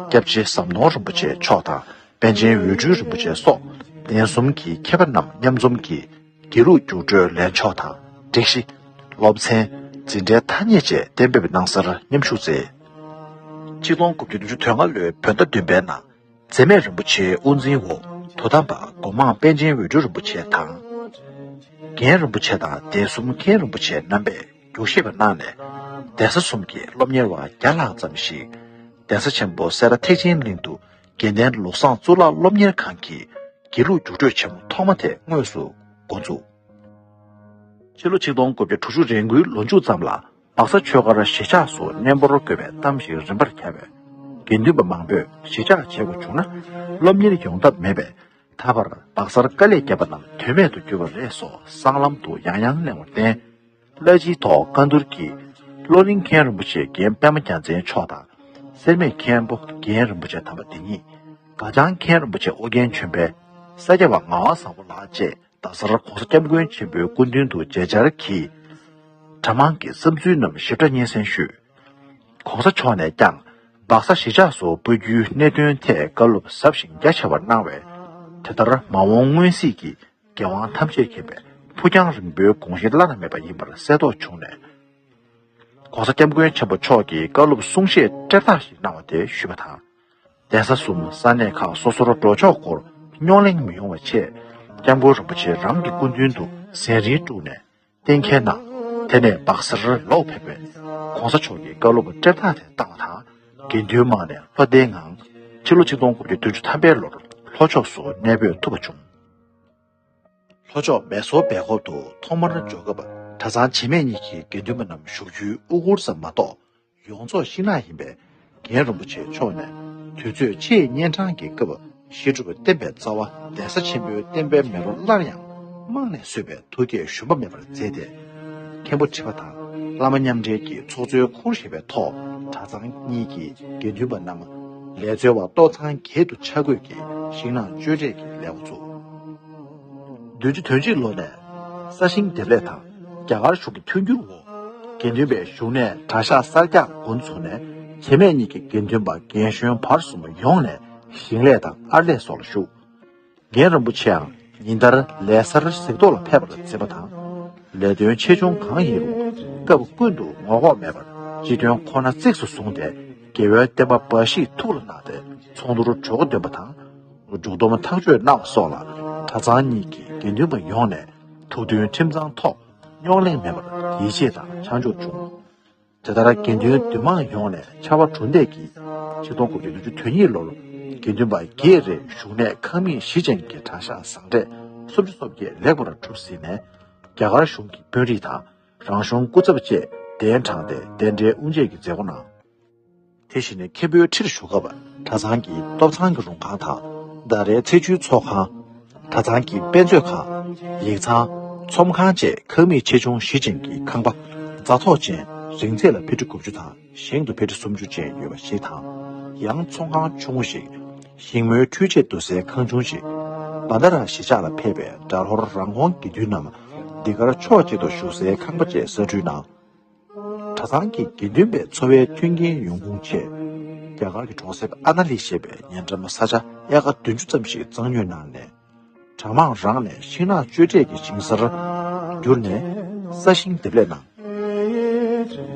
སྐྱབས་རྗེ་ཟམ་གདོང་རིན་པོ་ཆེ་མཆོག་དང་། པཎ་ཆེན་འོད་སྤྲུལ་རིན་པོ་ཆེ་སོགས་ གདན་གསུམ་གྱི་མཁས་པ་རྣམས་མཉམ་འཛོམས་ཀྱིས་དགེ་ལུགས་རྒྱུགས་སྤྲོད་ལེན་ཕྱོགས་དང་སྒྲིག་གཞི། སློབ་ཚན། འཛིན་གྲྭའི་ཐ་སྙད་བཅས་གཏན་འབེབས་གནང་སར་མཉམ་ཞུགས་མཛད། ཆིག་སྟོང་དགུ་བརྒྱ་བདུན་ཅུ་དོན་ལྔ་ལོའི་བོད་ཟླ་བདུན་པའི་ནང་། འཛད་མེད་རིན་པོ་ཆེའི་དབུ་འཛིན་འོག་ཐུགས་དམ་པ་སྒོ་མང་པཎ་ཆེན་འོད་སྤྲུལ་རིན་པོ་ཆེ་དང་། རྒན་རིན་པོ་ཆེ་དང་གདན་གསུམ་མཁན་རིན་པོ་ཆེ་རྣམ་པས་རྒྱུགས་བཞེས་པ་གནང་ནས། གདན་ས་གསུམ་གྱི་སློབ་གཉེར་བ་བརྒྱ་ལྷག་ཙམ་ཞིག་གདན་ས་ཆེན་པོ་སེ་ར་ཐེག་ཆེན་གླིང་དུ་དགེ་ལྡན་ལུགས་བཟང་གཙུག་ལག་སློབ་གཉེར་ཁང་གི་དགེ་ལུགས་རྒྱུགས་སྤྲོད་ཆེན་མོ་ཐོག་མ་དེ་དངོས་སུ་འགོ་འཛུགས། ཕྱི་ལོ་ཆིག་སྟོང་དགུ་བརྒྱ་དྲུག་ཅུ་རེ་དགུའི་ལོ་མཇུག་ཙམ་ལ། སྦག་ས་ཆོས་སྒར་གཞིས་ཆགས་སུ་གནས་སྤོར་དགོས་པའི་གཏམ་ཞིག་རིམ་པར་ཁྱབ་པས། དགེ་འདུན་པ་མང་པོས་གཞིས་ཆགས་བྱེད་དགོས་བྱུང་ན། སློབ་གཉེར་ཡོང་ཐབས་མེད་པས། ད་བར་སྦག་སར་དཀའ་ལས་བརྒྱབ་པ་རྣམས་དོན་མེད་དུ་གྱུར་པ་རེད་སོགས་གསང་ལམ་དུ་ཡང་ཡང་གླེང་བར་བརྟེན། བླ་སྤྱིའི་ཐོག་བཀའ་བསྡུར་གྱིས། བློ་གླིང་མཁན་རིན་པོ་ཆེ་རྒན་པད་མ་རྒྱལ་མཚན་མཆོག་དང་། སེར་སྨད་མཁན་པོ་རྒན་རིན་པོ་ཆེ་དམ་པ་འདི་ཉིད། སྒ་བྱང་མཁན་རིན་པོ་ཆེ་ཨོ་རྒྱན་ཆོས་འཕེལ། ས་སྐྱ་པ་ངག་དབང་བཟང་པོ་ལགས་བཅས། རྡ་སར་༸གོང་ས་༸སྐྱབས་མགོན་ཆེན་པོའི་སྐུ་མདུན་དུ་མཇལ་བཅར་གྱིས། གྲྭ་མང་གི་བསམ་ཚུལ་རྣམས་ཞིབ་ཕྲ་སྙན་སེང་ཞུས། ༸གོང་ས་མཆོག་ནས་ཀྱང་སྦག་ས་གཞིས་ཆགས་སུ་སྤོ་རྒྱུའི་གནད་དོན་ཐད་བཀའ་སློབ་ཟབ་ཞིང་རྒྱ་ཆེ་བ་གནང་བས། དེ་ལྟར་མ་འོངས་མངོན་གཟིགས་ཀྱི་རྒྱལ་དབང་ཐམས་ཅད་མཁྱེན་པའི་ཕུགས་རྒྱང་རིང་པོའི་དགོངས་གཞི་བླ་ན་མེད་པ་ཡིན་པར་གསལ་རྟོགས་བྱུང་ནས། ༸གོང་ས་༸སྐྱབས་མགོན་ཆེན་པོ་མཆོག་གིས་བཀའ་སློབ་གསུང་བཤད་བཀྲལ་བརྡ་ཞིག་གནང་བ་དེ་ཞུས་པ་དང་། གདན་ས་གསུམ་ས་གནས་ཁག་སོ་སོར་འགྲོ་ཕྱོགས་སྐོར་རྙོག་གླེང་མི་ཡོང་བའི་ཆེད། ༸སྐྱབས་མགོན་རིན་པོ་ཆེ་རང་གི་སྐུ་མདུན་དུ་གཟན་རིལ་སྤྲུགས་ནས་གཏན་འཁེལ་གནང་། དེ་ནས་སྦག་སར་ལོག་ཕེབས་པས། ༸གོང་ས་མཆོག་གིས་བཀའ་སློབ་བཀྲལ་བརྡ་དེ་བཏང་བ་དང་། དགེ་འདུན་མང་ནས་བློ་བདེའི་ངང་། ཕྱི་ལོ་ཆིག་སྟོང་དགུ་བརྒྱ་བདུན་ཅུ་ཐམ་པའི་ལོར་ལྷོ་ཕྱོགས་སུ་གནས་སྤོས་ཐུབ་པ་བྱུང་། ལྷོ་ཕྱོགས་མེ་སོར་སྦེལ་ཀོབ་ཏུ་ཐོག་མར་འབྱོར་སྐབས། གྲྭ་ཚང་བྱེས་སྨད་གཉིས་ཀྱི་དགེ་འདུན་པ་རྣམས་བཞུགས་རྒྱུའི་དབུ་གུར་ཙམ་མ་གཏོགས། ཡོངས་རྫོགས་ཤིང་ནགས་ཡིན་པས། རྒན་རིན་པོ་ཆེ་མཆོག་ནས་དུས་ཚོད་ཕྱེད་གཉན་འཕྲང་གི་སྐབས། གཞི་གྲུབ་པའི་བསྟན་པའི་རྩ་བ་གདན་ས་ཆེན་པོའི་བསྟན་པའི་མེ་རོ་སླར་ཡང་རྨང་ནས་གསོས་པའི་ཐུགས་བསྐྱེད་ཞུམ་པ་མེད་པར་མཛད་དེ། མཁན་པོ་ཁྲི་པ་དང་བླ་མ་མཉམ་འབྲེལ་གྱི་ཚོགས་གཙོའི་ཁུར་བཞེས་པའི་ཐོག་གྲྭ་ཚང་གཉིས་ཀྱི་དགེ་འདུན་པ་རྣམས་ལས་འཚོལ་བ་ཏོག་ཚང་བརྒྱད་དུ་ཆ་བགོས་ཀྱིས་ཤིང་ནགས་གཅོད་འབྲེག་གི་ལས་འགོ་བཙུགས། བདུན་ཅུ་དོན་གཅིག་ལོ་ནས་ས་ཞིང་འདེབས་ལས་དང་རྒྱ་གར་གཞུང་གི་མཐུན་འགྱུར་འོག་དགེ་འདུན་པའི་བཞུགས་གནས་གྲྭ་ཤག་གསར་རྒྱག་འགོ་འཛུགས་ནས། བྱེས་སྨད་གཉིས་ཀྱི་དགེ་འདུན་པ་རྒན་གཞོན་བར་གསུམ་ཡོངས་ནས་ཞིང་ལས་དང་ཨར་ལས་སོགས་ལ་ཞུགས། རྒན་རིན་པོ་ཆེའང་ཉིན་ལྟར་ལས་སར་གཟིགས་རྟོག་ལ་ཕེབས་པར་འཛིན་པ་དང་། ལས་དོན་ཆེ་ཆུང་གང་ཡིན་རུང་སྐབས་ཀུན་ཏུ་ངོ་ལྐོག་མེད་པར་སྤྱི་དོན་ཁོ་ན་གཙིགས་སུ་བཟུང་སྟེ། དགེ་བའི་བསྟན་པ་འབའ་ཞིག་ཐུགས་ལ་བསྣམས་ཏེ་ཚོགས་འདུར་གྲོས་འགོ་འདོན་པ་དང་། སྒྲུག་སྡོམ་ཐག་གཅོད་གནང་བ་སོགས་ལ་གྲྭ་ཚང་གཉིས་ཀྱི་དགེ་འདུན་པ་ཡོངས་ནས་ཐུགས་མཐུན་ཁྲིམས་གཙང་ཐོག་རྙོག་གླེང་མེད་པར་ཡིད་ཆེས་དང་ཆ་འཇོག་བྱུང་། དེ་ལྟར་དགེ་འདུན་འདུས་མང་ཡོངས་ནས་ཕྱར་བ་གྲུ་འདེགས་ཀྱིས་ཆིག་སྟོང་དགུ་བརྒྱ་བདུན་ཅུ་དོན་གཉིས་ལོར་དགེ་འདུན་པ་བརྒྱད་རེ་བཞུགས་གནས་ཁང་མིག་བཞི་ཅན་གྱི་གྲྭ་ཤག་བཟང་གྲས་སུམ་ཅུ་སོ་བརྒྱད་ལེགས་པར་གྲུབ་ཟིན་ནས། རྒྱ་གར་གཞུང་གི་དཔོན་རིགས་དང་རང་གཞུང་སྐུ་ཚབ་བཅས་གདན་དྲངས་ཏེ་གདན་འདྲེན་དབུ་འབྱེད་ཀྱི་མཛད་སྒོ་གནང་། དེ་བཞིན་མཁན་པོའི་ཁྲིར་བཞུགས་སྐབས་གྲྭ་ཚང་གི་ཏོག་ཚང་གི་རུང་ཁང་དང་ཟླ་རེའི་ཚེས་བཅུའི་ཚོགས་ཁང་། གྲྭ་ཚང་གི་དཔེ་མཛོད་ཁང་། ཡིག་ཚང་། ཚོམས་ཁང་བཅས་ཁང་མིག་ཆེ་ཆུང་བཞི་ཅན་གྱི་ཁང་པ་རྫ་ཐོག་ཅན་རིང་ཚད་ལ་ཕི་ཊི་དགུ་བཅུ་དང་ཞེང་དུ་ཕི་ཊི་སུམ་ཅུ་ཅན་ཡོད་པ་ཞིག་དང་། ཡང་ཚོང་ཁང་ཆུང་ངུ་ཞིག་ཞིང་རྨོའི་འཕྲུལ་ཆས་བསྡུ་སའི་ཁང་ཆུང་ཞིག་བྷན་དྷ་ར་གཞིས་ཆགས་ལ་ཕེབས་པའི་གྲྭ་ལྷོར་རང་ཁོངས་དགེ་འདུན་རྣམས་འདི་གར་ཕྱོགས་གཅིག་ཏུ་བཞུགས་སའི་ཁང་པ་བཅས་གསར་སྐྲུན་གནང་། གྲྭ་ཚང་གི་དགེ་འདུན་པའི་འཚོ་བའི་མཐུན་རྐྱེན་ཡོང་ཁུངས་ཆེད། རྒྱ་གར་གྱི་གྲོང་གསེབ་ཨ་ན་ལི་ཞེས་པའི་ཉེ་འགྲམ་ས་ཆ་ཨེ་ཀར་བདུན་ཅུ་ཙམ་ཞིག་གཙང་ཉོས་གནང་ནས། གྲྭ་མང་རང་ནས་ཤིང་ནགས་གཅོད་འབྲེག་གི་ཞིང་སར་བསྒྱུར་ནས་ས་ཞིང་འདེབས་ལས་གནང་།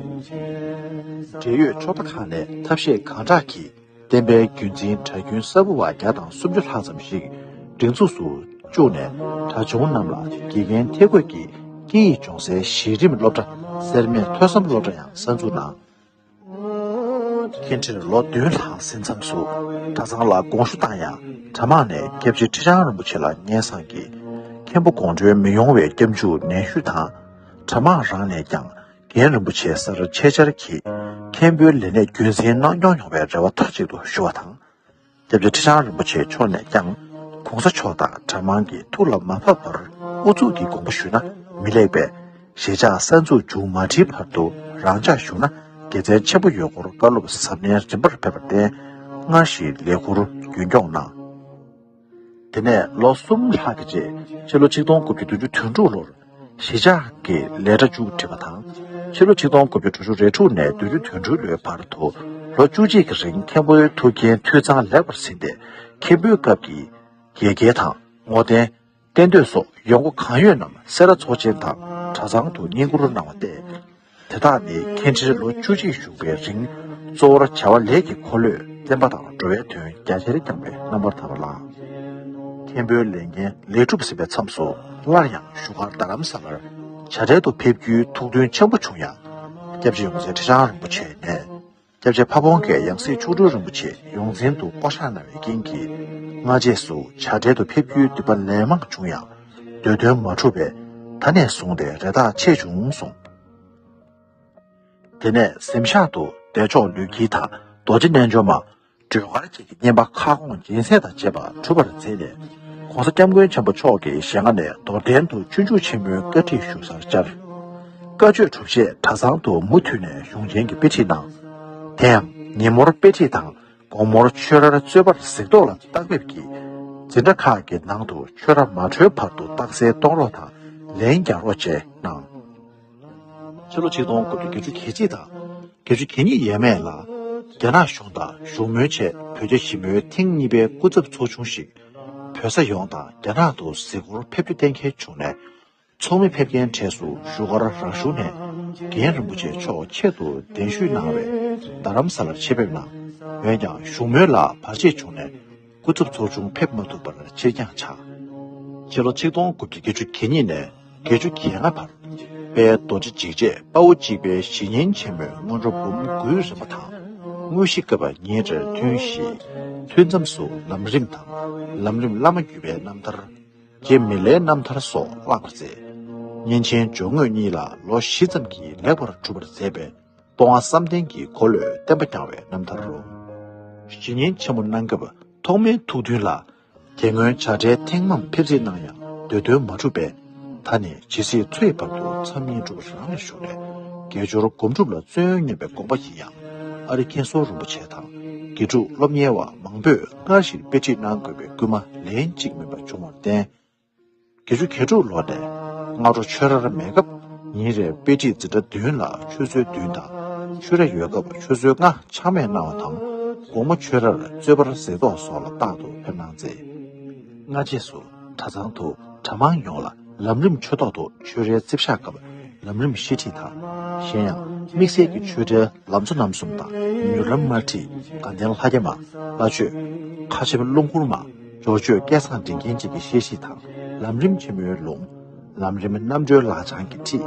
འབྲེལ་ཡོད་ཕྱོགས་མཐའ་ཁག་ནས་ཐབས་ཤེས་གང་དྲག་གིས། བསྟན་པའི་རྒྱུན་འཛིན་གྲྭ་རྒྱུན་གསར་བུ་བ་བརྒྱ་དང་སུམ་ཅུ་ལྷག་ཙམ་ཞིག་སྒྲིག་འཛུགས་སུ་བཅུག་ནས། གྲྭ་ཆུང་རྣམས་ལ་དགེ་རྒན་ཐད་བསྐོས་ཀྱིས་སྐད་ཡིག་སྦྱོང་སའི་གཞི་རིམ་སློབ་གྲྭ་སེར་སྨད་ཐོས་བསམ་སློབ་གྲྭ་ཡང་གསར་འཛུགས་གནང་། མཁན་ཁྲིར་ལོ་བདུན་ལྷག་ཟིན་མཚམས་སུ་གྲྭ་ཚང་ལ་དགོངས་ཞུ་བཏང་ཡང་། གྲྭ་མང་ནས་སྐྱབས་རྗེ་ཁྲི་བྱང་རིན་པོ་ཆེ་ལ་སྙན་སེང་གིས་མཁན་པོ་དགོང་དྲོའི་མི་ཡོང་བའི་སྐྱབས་འཇུག་ནན་ཞུ་དང་། གྲྭ་མང་རང་ནས་ཀྱང་། རྒན་རིན་པོ་ཆེའི་སར་ཆེད་བཅར་གྱིས་མཁན་པོའི་ལས་གནས་རྒྱུན་འཛིན་གནང་མྱོང་མྱོང་བའི་རེ་བ་མཐའ་གཅིག་ཏུ་ཞུ་བ་དང་། སྐྱབས་རྗེ་ཁྲི་བྱང་རིན་པོ་ཆེ་མཆོག་ནས་ཀྱང་གོང་ས་མཆོག་དང་གྲྭ་མང་གི་ཐུགས་ལ་མ་བབས་པར་ཨུ་ཚུགས་ཀྱིས་དགོངས་པ་ཞུས་ན་མི་ལེགས་པས། གཞིས་ཆགས་གསར་འཛུགས་མཇུག་མ་སྒྲིལ་བར་དུ་རང་འཇགས་བཞུགས་ན་དགེ་མཚན་ཆེན་པོ་ཡོད་སྐོར་བཀའ་སློབ་གཟབ་ནན་རིམ་པར་ཕེབས་པར་བརྟེན། སྔར་བཞིན་ལས་ཁུར་རྒྱུན་སྐྱོང་གནང་། དེ་ནས་ལོ་གསུམ་ལྷག་གི་རྗེས་ཕྱི་ལོ་ཆིག་སྟོང་དགུ་བརྒྱ་བདུན་ཅུ་དོན་དྲུག་ལོར་གཞིས་ཆགས་ཀྱི་ལས་གྲྭ་མཇུག་སྒྲིལ་བ་དང་། ཕྱི་ལོ་ཆིག་སྟོང་དགུ་བརྒྱ་དྲུག་ཅུ་རེ་དྲུག་ནས་བདུན་ཅུ་དོན་དྲུག་ལོའི་བར་དུ་ལོ་བཅུ་གཅིག་གི་རིང་མཁན་པོའི་ཐུགས་འགན་འཐུས་ཚང་ལེགས་པར་ཟིན་ཏེ། མཁན་པོའི་སྐབས་ཀྱི་དགེ་རྒན་དང་ ངོ་དན། གཏན་སྡོད་སོགས་ཡོང་སྒོ་གང་ཡོད་རྣམས་སེ་ར་ཚོགས་ཆེན་དང་གྲྭ་ཚང་དུ་བསྙེན་བཀུར་གནང་བ་སྟེ། དེ་དག་ནི་མཁན་ཁྲིར་ལོ་བཅུ་གཅིག་བཞུགས་པའི་རིང་གཙོ་བོར་བྱ་བ་ལས་ཀྱི་འཁོར་ལོས་བསྟན་པ་དང་འགྲོ་བའི་དོན་རྒྱ་ཆེར་བསྐྱངས་པའི་རྣམ་པར་ཐར་པ་ལགས། མཁན་པོའི་ལས་འགན་ལེགས་གྲུབ་ཟིན་པའི་མཚམས་སུ་སླར་ཡང་བཞུགས་སྒར་རྡ་རམ་ས་ལར་བྱ་བྲལ་དུ་ཕེབས་རྒྱུའི་ཐུགས་འདུན་ཆེན་པོ་བྱུང་ཡང་། སྐྱབས་རྗེ་ཡོངས་འཛིན་ཁྲི་བྱང་རིན་པོ་ཆེ་ནས། སྐྱབས་རྗེ་ཕ་བོང་ཁས་ཡང་སྲིད་མཆོག་སྤྲུལ་རིན་པོ་ཆེ་ཡོངས་འཛིན་དུ་བསྐོ་གཞག་གནང་བའི་རྐྱེན་གྱིས། སྔ་རྗེས་སུ་བྱ་བྲལ་དུ་ཕེབས་རྒྱུའི་འདུན་པ་ལན་མང་བྱུང་ཡང་། འདོད་དོན་མ་འགྲུབ་པས། ད་ནས་བཟུང་སྟེ་རེ་ཐག་ཆད་བྱུང་གསུངས། དེ་ནས་གཟིམ་ཤག་ཏུ་བདེ་མཆོག་ལུས་དཀྱིལ་དང་རྡོ་རྗེ་རྣལ་འབྱོར་མ། སྒྲོལ་དཀར་བཅས་ཀྱི་བསྙེན་པ་ཁ་སྐོང་སྦྱིན་སྲེག་དང་བཅས་པ་གྲུབ་པར་མཛད་ནས། ༸གོང་ས་༸སྐྱབས་མགོན་ཆེན་པོ་མཆོག་གི་ཞལ་སྔ་ནས་རྡོར་གདན་དུ་སྤྱོད་འཇུག་ཆེན་མོའི་བཀའ་ཁྲིད་ཞུ་སར་བཅར། བཀའ་ཆོས་སྒྲུབ་ཆེད་གྲྭ་ཚང་དུ་མུ་མཐུད་ནས་གཞུང་ཆེན་གྱི་དཔེ་ཁྲིད་གནང་། དེ་ཡང་ཉིན་མོར་དཔེ་ཁྲིད་དང་དགོང་མོར་ཆོས་རར་རྩོད་པར་གཟིགས་རྟོག་ལ་བརྟག་ཕེབས་ཀྱིས། འཛིན་གྲྭ་ཁག་གི་ནང་དུ་ཆོས་ར་མ་གྲོལ་བར་དུ་རྟགས་གསལ་གཏོང་རོགས་དང་ལན་རྒྱག་རོགས་བཅས་གནང་། ཕྱི་ལོ་ཆིག་སྟོང་དགུ་བརྒྱ་བརྒྱད་ཅུ་གྱ་གཅིག་དང་བརྒྱད་ཅུ་གྱ་གཉིས་ཡས་མས་ལ། རྒྱ་ནག་གཞུང་དང་བཞུགས་མོལ་ཆེད་བོད་རྒྱ་ཞི་མོལ་ཐེངས་གཉིས་པའི་སྐུ་ཚབ་ཚོགས་ཆུང་ཞིག་བོད་ས་ཡོངས་དང་རྒྱ་ནག་ཏུ་གཟིགས་སྐོར་ཕེབས་རྒྱུ་གཏན་འཁེལ་བྱུང་ནས། ཚོགས་མི་ཕེབས་མཁན་གྲས་སུ་བཞུགས་སྒར་རང་གཞུང་ནས་རྒན་རིན་པོ་ཆེ་མཆོག་ཆེད་དུ་གདན་ཞུས་གནང་བའི་རྡ་རམ་ས་ལར་ཆེད་ཕེབས་གནང་། འོན་ཀྱང་བཞུགས་མོལ་ལ་བར་ཆད་བྱུང་ནས། སྐུ་ཚབ་ཚོགས་ཆུང་ཕེབས་མ་ཐུབ་པར་ཕྱིར་འགྱངས་ཆགས། ཕྱི་ལོ་ཆིག་སྟོང་དགུ་བརྒྱ་བརྒྱད་ཅུ་གྱ་གཉིས་ནས་བརྒྱད་ཅུ་གྱ་ལྔ་བར། དཔལ་རྡོ་རྗེ་འཇིགས་བྱེད་དཔའ་བོ་གཅིག་པའི་གཞི་བསྙེན་ཆེན་མོའི་སྔོན་འགྲོ་འབུམ་དགུའི་རིམ་པ་དང་། དངོས་གཞི་བཀའ་པ་ཉིན་རེར་ཐུན་བཞི། ཐུན་མཚམས་སུ་ལམ་རིམ་དང་། ལམ་རིམ་བླ་མ་བརྒྱུད་པའི་རྣམ་ཐར། རྗེ་མི་ལའི་རྣམ་ཐར་སོགས་བཀླགས་པར་མཛད། གཉན་ཆེན་སྦྱོར་དངོས་གཉིས་ལ་ལོ་བཞི་ཙམ་གྱིས་ལེགས་པར་གྲུབ་པར་མཛད་པས། སྤོང་བ་བསམ་གཏན་གྱི་འཁོར་ལོས་བསྟན་པ་བསྐྱངས་པའི་རྣམ་ཐར་རོ། གཞི་བསྙེན་ཆེན་མོ་གནང་སྐབས་ཐོག་མའི་ཐུགས་འདུན་ལ། རྒྱལ་སྔོན་བྱ་བྲལ་ཐེངས་མམ་ཕེབས་རྩིས་གནང་ཡང་འདོད་དོན་མ་གྲུབ་པས། ད་ནི་ཇི་སྲིད་འཚོ་ཡི་བར་དུ་མཚམས་བསྙེན་སྒྲུབ་རང་ལ་ཞུགས་ནས་དགེ་སྦྱོར་སྒོམ་སྒྲུབ་ལ་བརྩོན་སྙམ་པའི་དགོངས་པ་ཡིན་ཡང་། ཨ་རི་མཁན་ཟུར་རིན་པོ་ཆེ་དང་དགེ་ཕྲུག་སློབ་གཉེར་བ་མང་པོས་སྔར་བཞིན་དཔེ་ཁྲིད་གནང་དགོས་པའི་སྐུལ་མ་ལན་གཅིག་མིན་པ་བྱུང་བར་བརྟེན། བརྒྱད་ཅུ་གྱ་དྲུག་ལོ་ནས་སྔ་དྲོ་ཆོས་རར་མེད་སྐབས་ཉིན་རེར་དཔེ་ཁྲིད་འཛིན་གྲྭ་བདུན་ལ་ཆུ་ཚོད་བདུན་དང་། ཆོས་ར་ཡོད་སྐབས་ཆུ་ཚོད་ལྔ་ཆག་མེད་གནང་བ་དང་། དགོང་མོ་ཆོས་རར་རྩོད་པར་གཟིགས་རྟོག་སོགས་ལ་རྟག་ཏུ་ཕེབས་གནང་མཛད། སྔ་རྗེས་སུ་གྲྭ་ཚང་དུ་གྲྭ་མང་ཡོངས་ལ་ལམ་རིམ་ཆོས་ཐོག་ཏུ་ཆོས་རའི་རྩིབ་ཤག་སྐབས་ལམ་རིམ་བཤད་ཁྲིད་དང་། གཞན་ཡང་དམིགས་བསལ་གྱི་ཆོས་གྲྭའི་ལམ་གཙོ་རྣམ་གསུམ་དང་མྱུར་ལམ་དམར་ཁྲིད་དགའ་ལྡན་ལྷ་བརྒྱ་མ། བླ་མཆོད། ཁ་ཆེམས་སློབ་མགུར་མ། སྦྱོར་མཆོད་སྐལ་བཟང་འབྲི་མཁན་བཅས་ཀྱི་བཤད་ཁྲིད་དང་ལམ་རིམ་ཆེན་མོའི་ལུང་། ལམ་རིམ་རྣམ་གྲོལ་ལག་བཅངས་ཀྱི་ཁྲིད།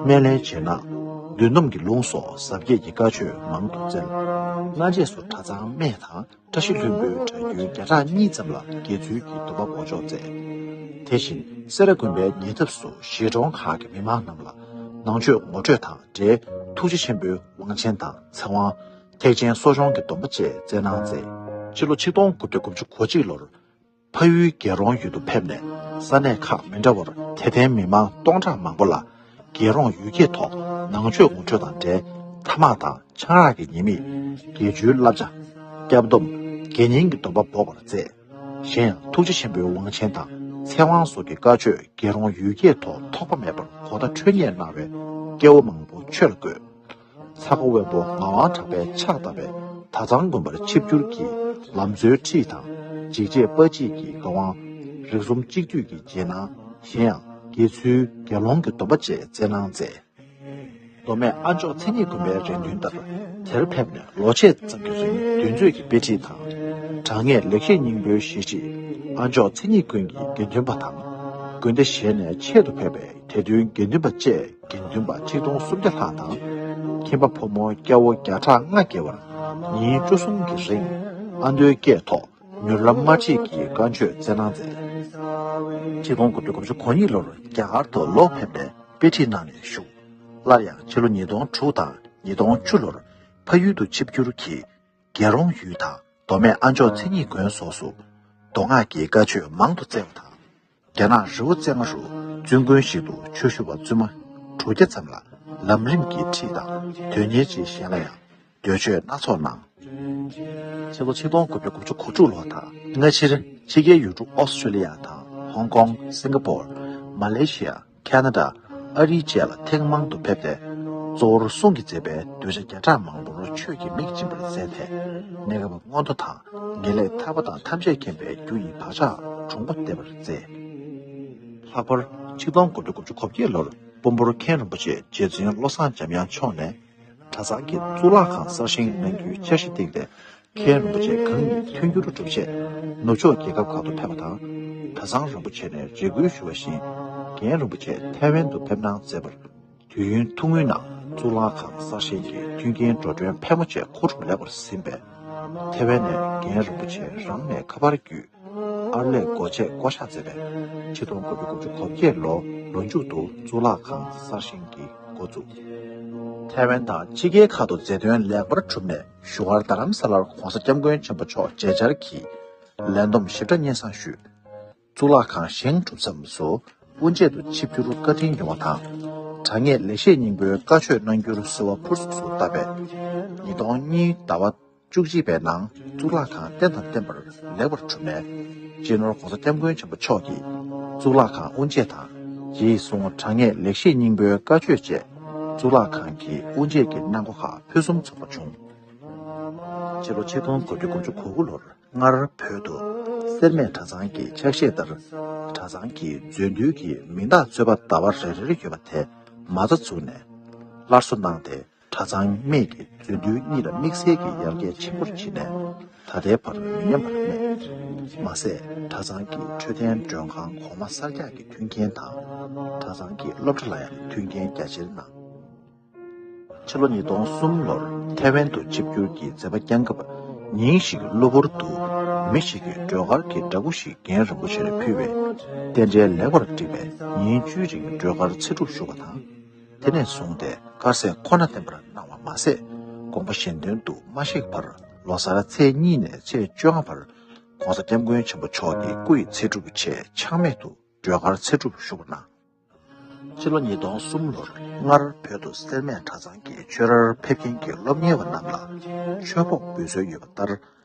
སྨན་བླའི་རྗེས་གནང་། བདུད་འདོམས་ཀྱི་ལུང་སོགས་ཟབ་རྒྱས་ཀྱི་བཀའ་ཆོས་མང་དུ་བསྩལ། སྔ་རྗེས་སུ་གྲྭ་ཚང་སྨད་དང་བཀྲ་ཤིས་ལྷུན་པོའི་གྲྭ་རྒྱུན་བརྒྱ་ཕྲག་གཉིས་ཙམ་ལ་དགེ་ཚུལ་གྱི་སྡོམ་པ་འབོགས་ཆོག་མཛད། དེ་བཞིན་སེ་ར་དགོན་པའི་ཉེ་འདབས་སུ་གཞིས་གྲོང་ཁག་གི་མི་མང་རྣམས་ལ་ནང་ཆོས་ངོ་སྤྲོད་དང་འབྲེལ་ཐུགས་རྗེ་ཆེན་པོའི་དབང་ཆེན་དང་ཚེ་དབང་། ཐེག་ཆེན་གསོ་སྦྱོང་གི་སྡོམ་པ་བཅས་སྩལ་གནང་མཛད། ཕྱི་ལོ་ཆིག་སྟོང་དགུ་བརྒྱ་དགུ་བཅུ་གོ་གཅིག་ལོར་ཕ་ཡུལ་རྒྱལ་རོང་ཡུལ་དུ་ཕེབས་ནས་ས་གནས་ཁག་མི་འདྲ་བར་དད་ལྡན་མི་མང་སྟོང་ཕྲག་མང་པོ་ལ་རྒྱལ་རོང་ཡུལ་སྐད་ཐོག་ནང་ཆོས་ངོ་སྤྲོད་དང་འབྲེལ་ཐ་མག་དང་ཆང་རག་གི་ཉེས་དམིགས། དགེ་བཅུའི་བསླབ་བྱ། སྐྱབས་སྡོམ། དགེ་བསྙེན་གྱི་སྡོམ་པ་འབོགས་པར་མཛད། གཞན་ཡང་ཐུགས་རྗེ་ཆེན་པོའི་དབང་ཆེན་དང་ཚེ་དབང་སོགས་ཀྱི་བཀའ་ཆོས་རྒྱལ་རོང་ཡུལ་སྐད་ཐོག་ཐོགས་པ་མེད་པར་གོ་བརྡ་འཕྲོད་བསྙད་གནང་བས་སྐྱེ་བོ་མང་པོ་ཆོས་ལ་བཀོད། ཚ་ཁོ་དབོན་པོ་ངག་དབང་གྲགས་པས་ཕྱག་བཏབ་པའི་དྭགས་གཙང་དགོན་པར་ཆིབས་བསྒྱུར་གྱིས་ལམ་གཙོའི་ཁྲིད་དང་འཇིགས་བྱེད་དཔའ་བྱེད་ཀྱི་བཀའ་དབང་། རིགས་གསུམ་གཅིག་བསྡུས་ཀྱི་རྗེས་གནང་། གཞན་ཡང་དགེ་ཚུལ་དགེ་སློང་གི་སྡོམ་པ་བཅས་སྩལ་གནང་མཛད། མདོ་སྨད་ཨ་མཆོག་མཚན་ཉིད་དགོན་པའི་རེ་འདུན་ལྟར་དེར་ཕེབས་ནས་ལོ་ཕྱེད་ཙམ་གྱི་རིང་འདུས་མཛོད་ཀྱི་དཔེ་ཁྲིད་དང་། དྲང་ངེས་ལེགས་བཤད་སྙིང་པོའི་ཞལ་བཞེས། ཨ་མཆོག་མཚན་ཉིད་དགོན་གྱི་དགེ་འདུན་པ་དང་། དགོན་སྡེ་གཞན་ནས་ཆེད་དུ་ཕེབས་པའི་དད་འདུན་དགེ་འདུན་པ་བཅས་དགེ་འདུན་པ་ཆིག་སྟོང་སུམ་བརྒྱ་ལྷག་དང་། ཁྱིམ་པ་ཕོ་མོ་སྐྱ་བོ་བརྒྱ་ཕྲག་ལྔ་བརྒལ་བར་ཉིན་བཅུ་གསུམ་གྱི་རིང་ཨ་མདོའི་སྐད་ཐོག་མྱུར་ལམ་དམར་ཁྲིད་ཀྱི་བཀའ་ཆོས་སྩལ་གནང་མཛད། ཆིག་སྟོང་དགུ་བརྒྱ་དགུ་བཅུ་གོ་གཉིས་ལོར་རྒྱ་གར་དུ་ལོག་ཕེབས་ནས་དཔེ་ཁྲིད་གནང་ནས་བཞུགས། སླར་ཡང་ཕྱི་ལོ་ཉིས་སྟོང་དྲུག་དང་ཉིས་སྟོང་བཅུ་ལོར་ཕ་ཡུལ་དུ་ཆིབས་བསྒྱུར་གྱིས། རྒྱལ་རོང་ཡུལ་དང་མདོ་སྨད་ཨ་མཆོག་མཚན་ཉིད་དགོན་སོགས་སུ་མདོ་སྔགས་ཀྱི་བཀའ་ཆོས་མང་དུ་བསྩལ་བ་དང་། རྒྱ་ནག་རི་བོ་རྩེ་ལྔ་རུ་བཙུན་དགོན་ཞིག་ཏུ་ཆོས་ཞུ་བ་བཙུན་མ་དྲུག་བརྒྱ་ཙམ་ལ་ལམ་རིམ་གྱི་ཁྲིད་དང་དོན་གཉེར་བཅས་གཞན་ལ་ཡང་འདོད་ཆོས་སྣ་ཚོགས་གནང་། ཕྱི་ལོ་ཆིག་སྟོང་དགུ་བརྒྱ་དགུ་བཅུ་གོ་དྲུག་ལོ་དང་སྔ་ཕྱིར་ཕྱི་རྒྱལ་ཡུལ་གྲུ་ཨོ་སི་ཀྲི་ལི་ཡ་དང་ཧོང་ཀོང་། སིང་ག་པོར། མ་ལེ་ཤི་ཡ། ཁ་ན་ཌ། ཨ་རིའི་བཅས་ལ་ཐེངས་མང་དུ་ཕེབས་ཏེ། གཙོ་བོར་གསུང་གིས་མཛད་པའི་གདུལ་བྱ་བརྒྱ་ཕྲག་མང་པོར་ཆོས་ཀྱི་མིག་སྦྱིན་པར་མཛད་དེ། གནས་སྐབས་མངོན་མཐོ་དང་ངེས་ལེགས་ཐར་པ་དང་ཐམས་ཅད་མཁྱེན་པའི་རྒྱུ་ཡི་བག་ཆགས་ དྲུང་པ་འདེབས་པར་མཛད། ལྷག་པར་ཆིག་སྟོང་དགུ་བརྒྱ་དགུ་བཅུ་གོ་བརྒྱད་ལོར་དཔོན་པོར་མཁན་རིན་པོ་ཆེ་རྗེ་བཙུན་བློ་བཟང་འཇམ་དབྱངས་མཆོག་ནས་གྲྭ་ཚང་གི་གཙུག་ལག་ཁང་གསར་བཞེངས་གནང་རྒྱུའི་འཆར་གཞི་བཏིང་སྟེ། མཁན་རིན་པོ་ཆེ་གང་ཉིད་མཐུན་འགྱུར་སྒྲུབ་ཆེད་ནུབ་ཕྱོགས་རྒྱལ་ཁབ་ཁག་ཏུ་ཕེབས་པ་དང་། གྲྭ་ཚང་རིན་པོ་ཆེ་ནས་རེ་སྐུལ་ཞུ་བ་བཞིན་རྒན་རིན་པོ་ཆེ་ཐའེ་ཝན་དུ་ཕེབས་གནང་མཛད་པར། དུས་ཡུན་ཐུང་ངུའི་ནང་གཙུག་ལག་ཁང་གསར་བཞེངས་ཀྱི་མཐུན་རྐྱེན་འགྲོ་གྲོན་ཕལ་མོ་ཆེ་མཁོ་སྒྲུབ་ལེགས་པར་ཟིན་པས། ཐའེ་ཝན་ནས་རྒན་རིན་པོ་ཆེ་རང་ནས་ཁ་པར་བརྒྱུད། ཨར་ལས་སྒོ་ཕྱེ་བསྐོ་བཞག་མཛད་པས། ཆིག་སྟོང་དགུ་བརྒྱ་དགུ་བཅུ་གོ་བརྒྱད་ལོ་ལོ་མཇུག་ཏུ་གཙུག་ལག་ཁང་གསར་བཞེངས་ཀྱི་འགོ་བཙུགས། ཐའེ་ཝན་དང་ཕྱི་རྒྱལ་ཁག་ཏུ་མཛད་དོན་ལེགས་པར་གྲུབ་ནས་བཞུགས་སྒར་རྡ་རམ་ས་ལར་༧གོང་ས་༧སྐྱབས་མགོན་ཆེན་པོ་མཆོག་མཇལ་བཅར་གྱིས་ལས་བསྡོམས་ཞིབ་ཕྲ་སྙན་སེང་ཞུས། གཙུག་ལག་ཁང་བཞེངས་གྲུབ་མཚམས་སུ་དབུ་འབྱེད་དུ་ཆིབས་བསྒྱུར་བཀའ་དྲིན་ཡོང་བ་དང་། དྲང་ངེས་ལེགས་བཤད་སྙིང་པོའི་བཀའ་ཆོས་གནང་རྒྱུར་གསོལ་བ་ཕུར་ཚུགས་སུ་བཏབ་པས། ཉིས་སྟོང་གཉིས་ཟླ་བ་བཅུ་གཅིག་པའི་ནང་གཙུག་ལག་ཁང་རྟེན་དང་བརྟེན་པར་ལེགས་པར་གྲུབ་ནས། སྤྱི་ནོར་༧གོང་ས་༧སྐྱབས་མགོན་ཆེན་པོ་མཆོག་གིས་གཙུག་ལག་ཁང་དབུ་འབྱེད་དང་། རྗེས་སུ་དྲང་ངེས་ལེགས་བཤད་སྙིང་པོའི་བཀའ་ཆོས་བཅས་གཙུག་ལག་ཁང་གི་དབུ་འབྱེད་ཀྱི་གནང་སྒོ་ཁག་ཕུན་སུམ་ཚོགས་པ་བྱུང་། ཕྱི་ལོ་ཆིག་སྟོང་དགུ་བརྒྱ་དགུ་བཅུ་གོ་དགུ་ལོར་སྔར་བོད་དུ་སེར་སྨད་གྲྭ་ཚང་གི་ཕྱག་བཞེས་ལྟར། གྲྭ་ཚང་གི་མཛོད་འདུལ་གྱི་མིང་རྟགས་གཙོས་པ་ཟླ་བ་རེ་རེར་ཡོད་པ་དེ་མ་རྩ་བཙུགས་ནས་སླར་གསོ་གནང་སྟེ། གྲྭ་ཚང་སྨད་ཀྱི་མཛོད་འདུལ་གཉིས་ལ་དམིགས་བསལ་གྱི་ཡར་རྒྱས་ཆེན་པོར་ཕྱིན་ནས། ད་ལྟའི་བར་མི་ཉམས་པར་གནས། མ་ཟད། གྲྭ་ཚང་གི་འཕྲོད་བསྟེན་མགྲོན་ཁང་གོང་མ་གསར་རྒྱག་གི་མཐུན་རྐྱེན་དང་། གྲྭ་ཚང་གི་སློབ་གྲྭ་ལ་ཡང་མཐུན་རྐྱེན་རྒྱ་ཆེར་གནང་། ཕྱི་ལོ་ཉིས་སྟོང་གསུམ་ལོར་ཐའེ་ཝན་དུ་ཆིབས་བསྒྱུར་གྱི་མཛད་པ་བསྐྱངས་སྐབས། ཉིན་ཞིག་གློ་བུར་དུ་མི་ཞིག་གིས་སྒྲོལ་དཀར་གྱི་འདྲ་སྐུ་ཞིག་རྒན་རིན་པོ་ཆེར་ཕུལ་བས། རྟེན་འབྲེལ་ལེགས་པར་བསྒྲིགས་པས། ཉིན་བཅུའི་རིང་སྒྲོལ་དཀར་ཚེ་སྒྲུབ་ཞུ་བ་དང་། དེ་ནས་བཟུང་སྟེ་དཀར་ཟས་ཁོ་ན་བསྟེན་པར་གནང་བ་མ་ཟད། དགོངས་པ་གཞན་དོན་དུ་མ་གཤེགས་བར་ལོ་གསར་ཚེས་གཉིས་ནས་ཚེས་བཅོ་ལྔ་བར་༧གོང་ས་༧སྐྱབས་མགོན་ཆེན་པོ་མཆོག་གི་སྐུ་ཡི་ཚེ་སྒྲུབ་ཆེད་ཆག་མེད་དུ་སྒྲོལ་དཀར་ཚེ་སྒྲུབ་ཞུ་བ་གནང་། ཕྱི་ལོ་ཉིས་སྟོང་གསུམ་ལོར་སྔར་བོད་དུ་སེར་སྨད་གྲྭ་ཚང་གི་ཆོས་རར་ཕེབས་མཁན་གྱི་སློབ་གཉེར་བ་རྣམས་ལ་ཆོས་ཕོགས་འབུལ་སྲོལ་ཡོད་པ་ལྟར།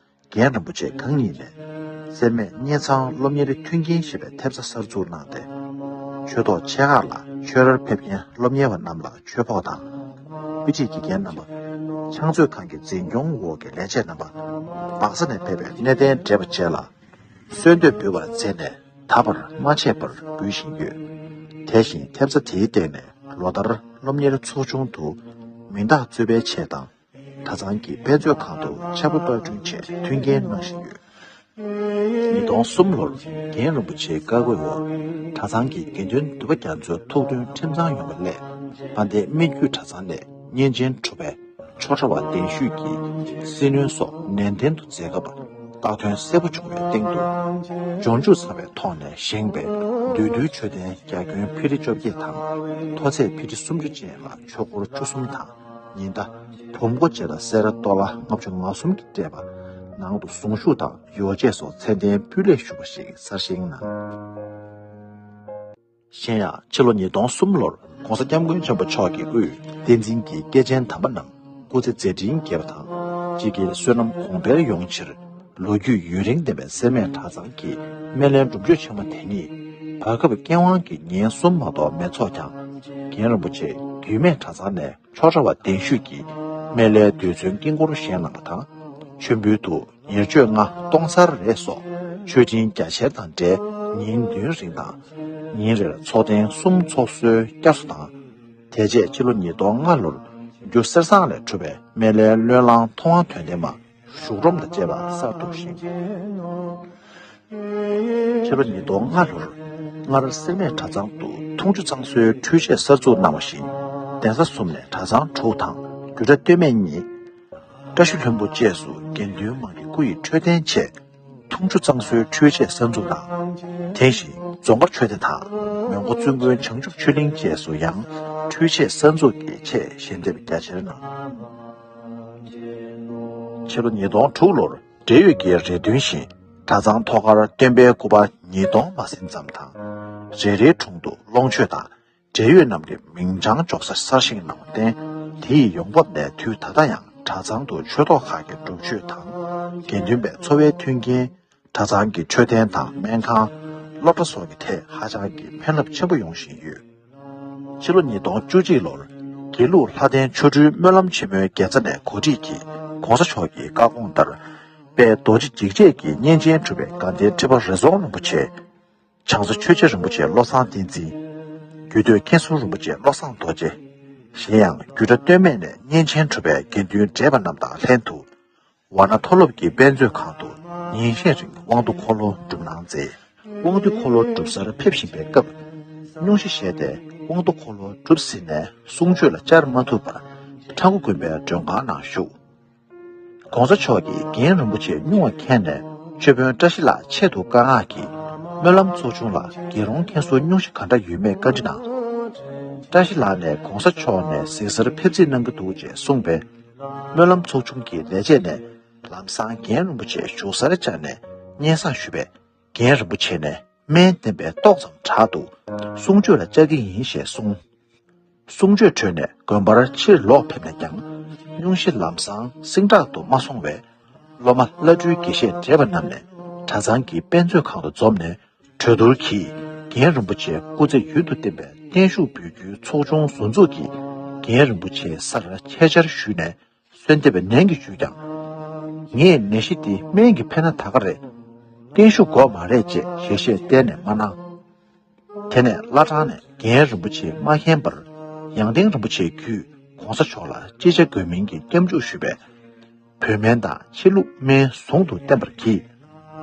རྒན་རིན་པོ་ཆེ་གང་ཉིད་ནས་སེར་སྨད་གཉེར་ཚང་སློབ་གཉེར་མཐུན་རྐྱེན་ཞེས་པའི་ཐེབས་རྩ་གསར་འཛུགས་གནང་སྟེ། ཆོས་ཐོག་ཆེ་ཁག་ལ་ཆོས་རར་ཕེབས་མཁན་སློབ་གཉེར་བ་རྣམས་ལ་ཆོས་ཕོགས་དང་། དཔེ་ཁྲིད་དགེ་རྒན་རྣམ་པ། ཕྱག་མཛོད་ཁང་གི་འཛིན་སྐྱོང་འོག་གི་ལས་བྱེད་རྣམ་པ། སྦག་ས་ནས་ཕེབས་པའི་གནས་བརྟན་བགྲེས་པ་བཅས་ལ་གསོལ་འདེབས་འབུལ་བར་མཛད་ནས། ད་བར་མ་ཆད་པར་འབུལ་བཞིན་ཡོད། དེ་བཞིན་ཐེབས་རྩ་དེའི་སྟེང་ནས་ལོ་ལྟར་སློབ་གཉེར་ཚོགས་ཆུང་དུ་མིང་རྟགས་གཙོས་པའི་ཆེད་དང་། གྲྭ་ཚང་གི་དཔེ་མཛོད་ཁང་དུ་ཕྱག་དཔེ་པར་སྐྲུན་ཆེད་མཐུན་རྐྱེན་གནང་བཞིན་ཡོད། ཉིས་སྟོང་གསུམ་ལོར་རྒན་རིན་པོ་ཆེའི་བཀའ་བསྒོའི་འོག་གྲྭ་ཚང་གི་དགེ་འདུན་འདུས་པ་རྒྱ་མཚོའི་ཐུགས་འདུན་ཁྲིམས་གཙང་ཡོང་བ་སླད། དཔལ་ལྡན་སྨད་རྒྱུད་གྲྭ་ཚང་ནས་གཉེན་ཆེན་གྲུབ་པའི་ཆོས་གྲྭ་བ་གདན་ཞུས་ཀྱིས་སྲི་གནོན་སོགས་ནན་ཏན་དུ་མཛད་སྐབས། བཀའ་དོན་གསལ་པོ་བྱུང་བའི་སྟེང་དུ། སྦྱོར་མཇུག་ཚང་བའི་ཐོག་ནས་བཞེངས་པའི་བདུད་འདུལ་མཆོད་རྟེན་རྒྱ་ཁྱོན་ཕི་ཊི་བཅོ་བརྒྱད་དང་། མཐོ་ཚད་ཕི་ཊི་སུམ་ཅུ་ཅན་ལ་ཆོས་འཁོར་བཅུ་གསུམ་དང་། ཉི་ཟླ། བུམ་སྒོ་བཅས་ལ་སེ་ར་ཏོ་ལ་ལྔ་བཅུ་ང་གསུམ་གྱིས་སྤྲས་པ། ནང་དུ་གཟུངས་གཞུག་དང་ཡོ་བྱད་སོགས་ཚད་ལྡན་སྤུས་ལེགས་ཞུ་བ་ཞིག་གསར་བཞེངས་གནང་། གཞན་ཡང་ཕྱི་ལོ་ཉིས་སྟོང་གསུམ་ལོར་༧གོང་ས་༧སྐྱབས་མགོན་ཆེན་པོ་མཆོག་གིས་དབུས་བསྟན་འཛིན་གྱི་སྐྱེས་ཆེན་དམ་པ་རྣམས་སྐུ་ཚེ་མཛད་འཕྲིན་རྒྱས་པ་དང་། སྤྱི་དགེའི་བསོད་ནམས་གོང་འཕེལ་ཡོང་ཕྱིར། ལོ་རྒྱུས་ཡུན་རིང་ལྡན་པའི་སེར་སྨད་གྲྭ་ཚང་གི་སྨན་བླའི་སྒྲུབ་མཆོད་ཆེན་མོ་དེ་ཉིད་བར་སྐབས་མཁས་དབང་གི་ཉིན་གསུམ་མ་གཏོགས་མེད་ཚོགས་ཀྱང་། རྒན་རིན་པོ་ཆེ་རྒྱུད་སྨད་གྲྭ་ཚང་ནས་ཆོས་གྲྭ་བ་གདན་ཞུས་ཀྱིས་སྨན་བླའི་རྡུལ་ཚོན་དཀྱིལ་འཁོར་བཞེངས་གནང་བ་དང་། མཆོད་འབུལ་དུ་ཉེར་སྤྱོད་ལྔ་སྟོང་ཚར་རེ་སོགས་མཆོད་སྦྱིན་རྒྱ་ཆེར་དང་འབྲེལ་ཉིན་བདུན་རིང་དང་། ཉིན་རེར་ཚོགས་ཐེངས་གསུམ་ཚོགས་གསོལ་བསྐྱར་གསོ་དང་། དེ་རྗེས་ཕྱི་ལོ་ཉིས་སྟོང་ལྔ་ལོར་རྒྱུ་གསེར་ཟངས་ལས་གྲུབ་པའི་སྨན་བླའི་བློས་བསླངས་མཐོང་བ་དོན་ལྡན་མ། བཞུགས་སྒྲོམ་དང་བཅས་པ་གསར་དུ་བཞེངས། ཕྱི་ལོ་ཉིས་སྟོང་ལྔ་ལོར་སྔར་སེར་སྨད་གྲྭ་ཚང་དུ་འཐུང་ཆུ་གཙང་བཟོའི་འཕྲུལ་ཆས་གསར་འཛུགས་གནང་བ་བཞིན། གདན་ས་གསུམ་ནས་གྲྭ་ཚང་དྲུག་དང་རྒྱུད་གྲྭ་སྟོད་སྨད་གཉིས། བཀྲ་ཤིས་ལྷུན་པོ་བཅས་སུ་དགེ་འདུན་མང་གི་སྐུ་ཡི་འཕྲོད་བསྟེན་ཆེད་འཐུང་ཆུ་གཙང་བཟོའི་འཕྲུལ་ཆས་གསར་འཛུགས་དང་། དེ་བཞིན་རྫོང་དཀར་མཆོད་རྟེན་དང་མོན་གྷོ་བཙུན་དགོན་བྱང་ཆུབ་ཆོས་གླིང་བཅས་སུ་ཡང་འཕྲུལ་ཆས་གསར་འཛུགས་ཀྱི་ཆེད་ཞལ་འདེབས་རྒྱ་ཆེར་གནང་། ཕྱི་ལོ་ཉིས་སྟོང་དྲུག་ལོར་འབྲེལ་ཡོད་ཀྱི་རེ་འདུན་བཞིན་གྲྭ་ཚང་ཐོག་ཁར་སྟོན་པའི་སྐུ་པར་ཉིས་སྟོང་མ་ཟིན་ཙམ་དང་། རེ་རེའི་དྲུང་དུ་ལོངས་སྤྱོད་དང་འབྲེལ་ཡོད་རྣམས་ཀྱི་མིང་བྱང་འཇོག་ས་གསར་བཞེངས་གནང་བརྟེན། དེ་ཡི་ཡོང་འབབ་ནས་དུས་ད་ལྟ་ཡང་གྲྭ་ཚང་དུ་ཆོས་ཐོག་ཁག་གི་སྒྲུབ་མཆོད་དང་། དགེ་འདུན་པའི་འཚོ་བའི་མཐུན་རྐྱེན། གྲྭ་ཚང་གི་མཆོད་རྟེན་དང་སྨན་ཁང་། སློབ་གྲྭ་སོགས་ཀྱི་ཐད་ཧ་ཅང་གི་ཕན་རླབས་ཆེན་པོ་ཡོང་བཞིན་ཡོད། ཕྱི་ལོ་ཉིས་སྟོང་བཅུ་གཅིག་ལོར་དགེ་ལུགས་ལྷ་ལྡན་ཆོ་འཕྲུལ་སྨོན་ལམ་ཆེན་མོའི་དགེ་རྩ་ནས་གོ་སྒྲིག་གིས་༧གོང་ས་མཆོག་གི་བཀའ་དགོངས་ལྟར། དཔལ་རྡོ་རྗེ་འཇིགས་བྱེད་ཀྱི་གཉེན་ཆེན་གྲུབ་པའི་དགའ་ལྡན་ཁྲི་པ་རི་རྫོང་རིན་པོ་ཆེ། བྱང་རྩེ་ཆོས་རྗེ་རིན་པོ་ཆེ་བློ་བཟང་བསྟན་འཛིན། རྒྱུད་སྟོད་མཁན་ཟུར་རིན་པོ་ཆེ་བློ་བཟང་རྡོ་རྗེ། གཞན་ཡང་རྒྱུད་གྲྭ་སྟོད་སྨད་ནས་གཉེན་ཆེན་གྲུབ་པའི་དགེ་འདུན་བགྲེས་པ་རྣམས་དང་ལྷན་དུ། ཝཱ་ཎ་མཐོ་སློབ་ཀྱི་དཔེ་མཛོད་ཁང་དུ་ཉིན་ཤས་རིང་དབང་འདུས་འཁོར་ལོ་སྒྲུབ་གནང་མཛད། དབང་འདུས་འཁོར་ལོ་སྒྲུབ་སར་ཕེབས་བཞིན་པའི་སྐབས། སྙུང་གཞི་བཞེས་ཏེ་དབང་འདུས་འཁོར་ལོ་གྲུབ་ཟིན་ནས་གསུང་ཆོས་ལ་བཅར་མ་ཐུབ་པར་ཁྲ་འགུ་དགོན་པའི་མགྲོན་ཁང་ནང་བཞུགས། ༸གོང་ས་མཆོག་གིས་རྒན་རིན་པོ་ཆེ་སྙུང་བ་མཁྱེན་ནས་མཆོད་དཔོན་བཀྲ་ཤིས་ལགས་ཆེད་དུ་བཀའ་མངགས་ཀྱིས་སྨོན་ལམ་ཚོགས་ཆུང་ལ་རྒྱལ་རོང་མཁན་ཟུར་སྙུང་གཞི་ག་འདྲ་ཡོད་མེད་བཀའ་འདྲི་གནང་། བཀྲ་ཤིས་ལགས་ནས་༸གོང་ས་མཆོག་ནས་གཟིགས་གསར་ཕེབས་རྩིས་གནང་གི་འདུག་ཅེས་གསུངས་པས། སྨོན་ལམ་ཚོགས་ཆུང་གི་ལས་བྱེད་ནས་ལམ་སང་རྒན་རིན་པོ་ཆེ་བཞུགས་སར་བཅར་ནས་སྙན་སེང་ཞུས་པས། རྒན་རིན་པོ་ཆེ་ནས་སྨན་བསྟེན་པའི་ཏོག་ཙམ་དྲག་འདུག་གསུང་ཆོས་ལ་བཅར་གྱི་ཡིན་ཞེས་གསུངས། གསུང་ཆོས་གྲོལ་ནས་དགོན་པར་ཕྱིར་ལོག་ཕེབས་ན་ཀྱང་། སྙུང་གཞི་ལམ་སང་སིང་དྲག་ཏུ་མ་སོང་བས། སློབ་མ་བླ་སྤྲུལ་དགེ་བཤེས་བགྲེས་པ་རྣམས་ནས་གྲྭ་ཚང་གི་དཔེ་མཛོད་ཁང་དུ་འཛོམས་ནས། གྲོས་བསྡུར་གྱིས་རྒན་རིན་པོ་ཆེའི་སྐུ་ཚེ་ཡུན་དུ་བརྟན་པའི་བརྟན་བཞུགས་འབུལ་རྒྱུའི་ཚོགས་ཆུང་ཟུར་འཛུགས་ཀྱིས། རྒན་རིན་པོ་ཆེའི་སར་ཆེད་བཅར་ཞུས་ནས། གསོལ་འདེབས་པའི་ནན་གྱིས་ཞུས་ཀྱང་། ངས་ནད་གཞི་འདི་སྨན་གྱིས་འཕེལ་ན་ད་ག་རེད། བརྟན་བཞུགས་དགོས་མ་རེད་ཅེས་ཞལ་བཞེས་གཏན་ནས་མ་གནང་། དེ་ནས་བླ་བྲང་ནས་རྒན་རིན་པོ་ཆེས་མ་མཁྱེན་པར། ཡང་སྟེང་རིན་པོ་ཆེ་བརྒྱུད་༸གོང་ས་མཆོག་ལ་ཅི་བྱ་དགོས་མིན་གྱི་སྐྱབས་འཇུག་ཞུས་པས། བོད་སྨན་དང་ཕྱི་ལུགས་སྨན་ཟུང་དུ་བསྟེན་པར་གྱིས།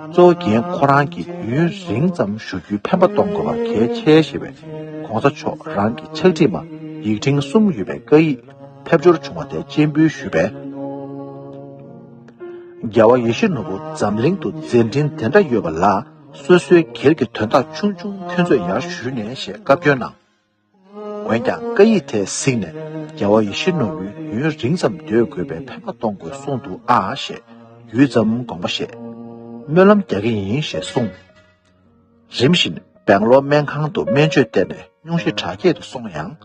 གཙོ་བོ་རྒན་ཁོ་རང་གིས་ཡུན་རིང་ཙམ་བཞུགས་རྒྱུའི་ཕན་པ་གཏོང་དགོས་པ་གལ་ཆེ་ཞེས་པས། ༸གོང་ས་མཆོག་རང་གི་ཕྱག་བྲིས་མ་ཡིག་ཕྲེང་གསུམ་ཡོད་པའི་བཀའ་ཡིག་ཕེབས་འབྱོར་བྱུང་བ་དེ་སྤྱན་འབུལ་ཞུས་པས། རྒྱལ་བ་ཡིད་བཞིན་ནོར་བུ་འཛམ་གླིང་དུ་མཛད་འཕྲིན་དེ་འདྲ་ཡོད་པ་ལ། སོ་སོའི་སྒེར་གྱི་དོན་དག་ཆུང་ཆུང་ཁྱོད་ཚོས་ཡར་ཞུས་ནས་ཞེས་བཀའ་བཀྱོན་གནང་། འོན་ཀྱང་བཀའ་ཡིག་དེ་གཟིགས་ནས། རྒྱལ་བ་ཡིད་བཞིན་ནོར་བུའི་ཡུན་རིང་ཙམ་སྡོད་དགོས་པའི་ཕན་པ་གཏོང་དགོས་གསུངས་འདུག་ཨ་ཞེས་ཡུད་ཙམ་དགོངས་པ་བཞེས། སྨོན་ལམ་རྒྱག་གི་ཡིན་ཞེས་གསུངས། རིམ་བཞིན་སྦེང་ལོར་སྨན་ཁང་དུ་སྨན་བཅོས་བསྟེན་ནས་སྙུང་གཞི་དྲག་སྐྱེད་དུ་སོང་ཡང་།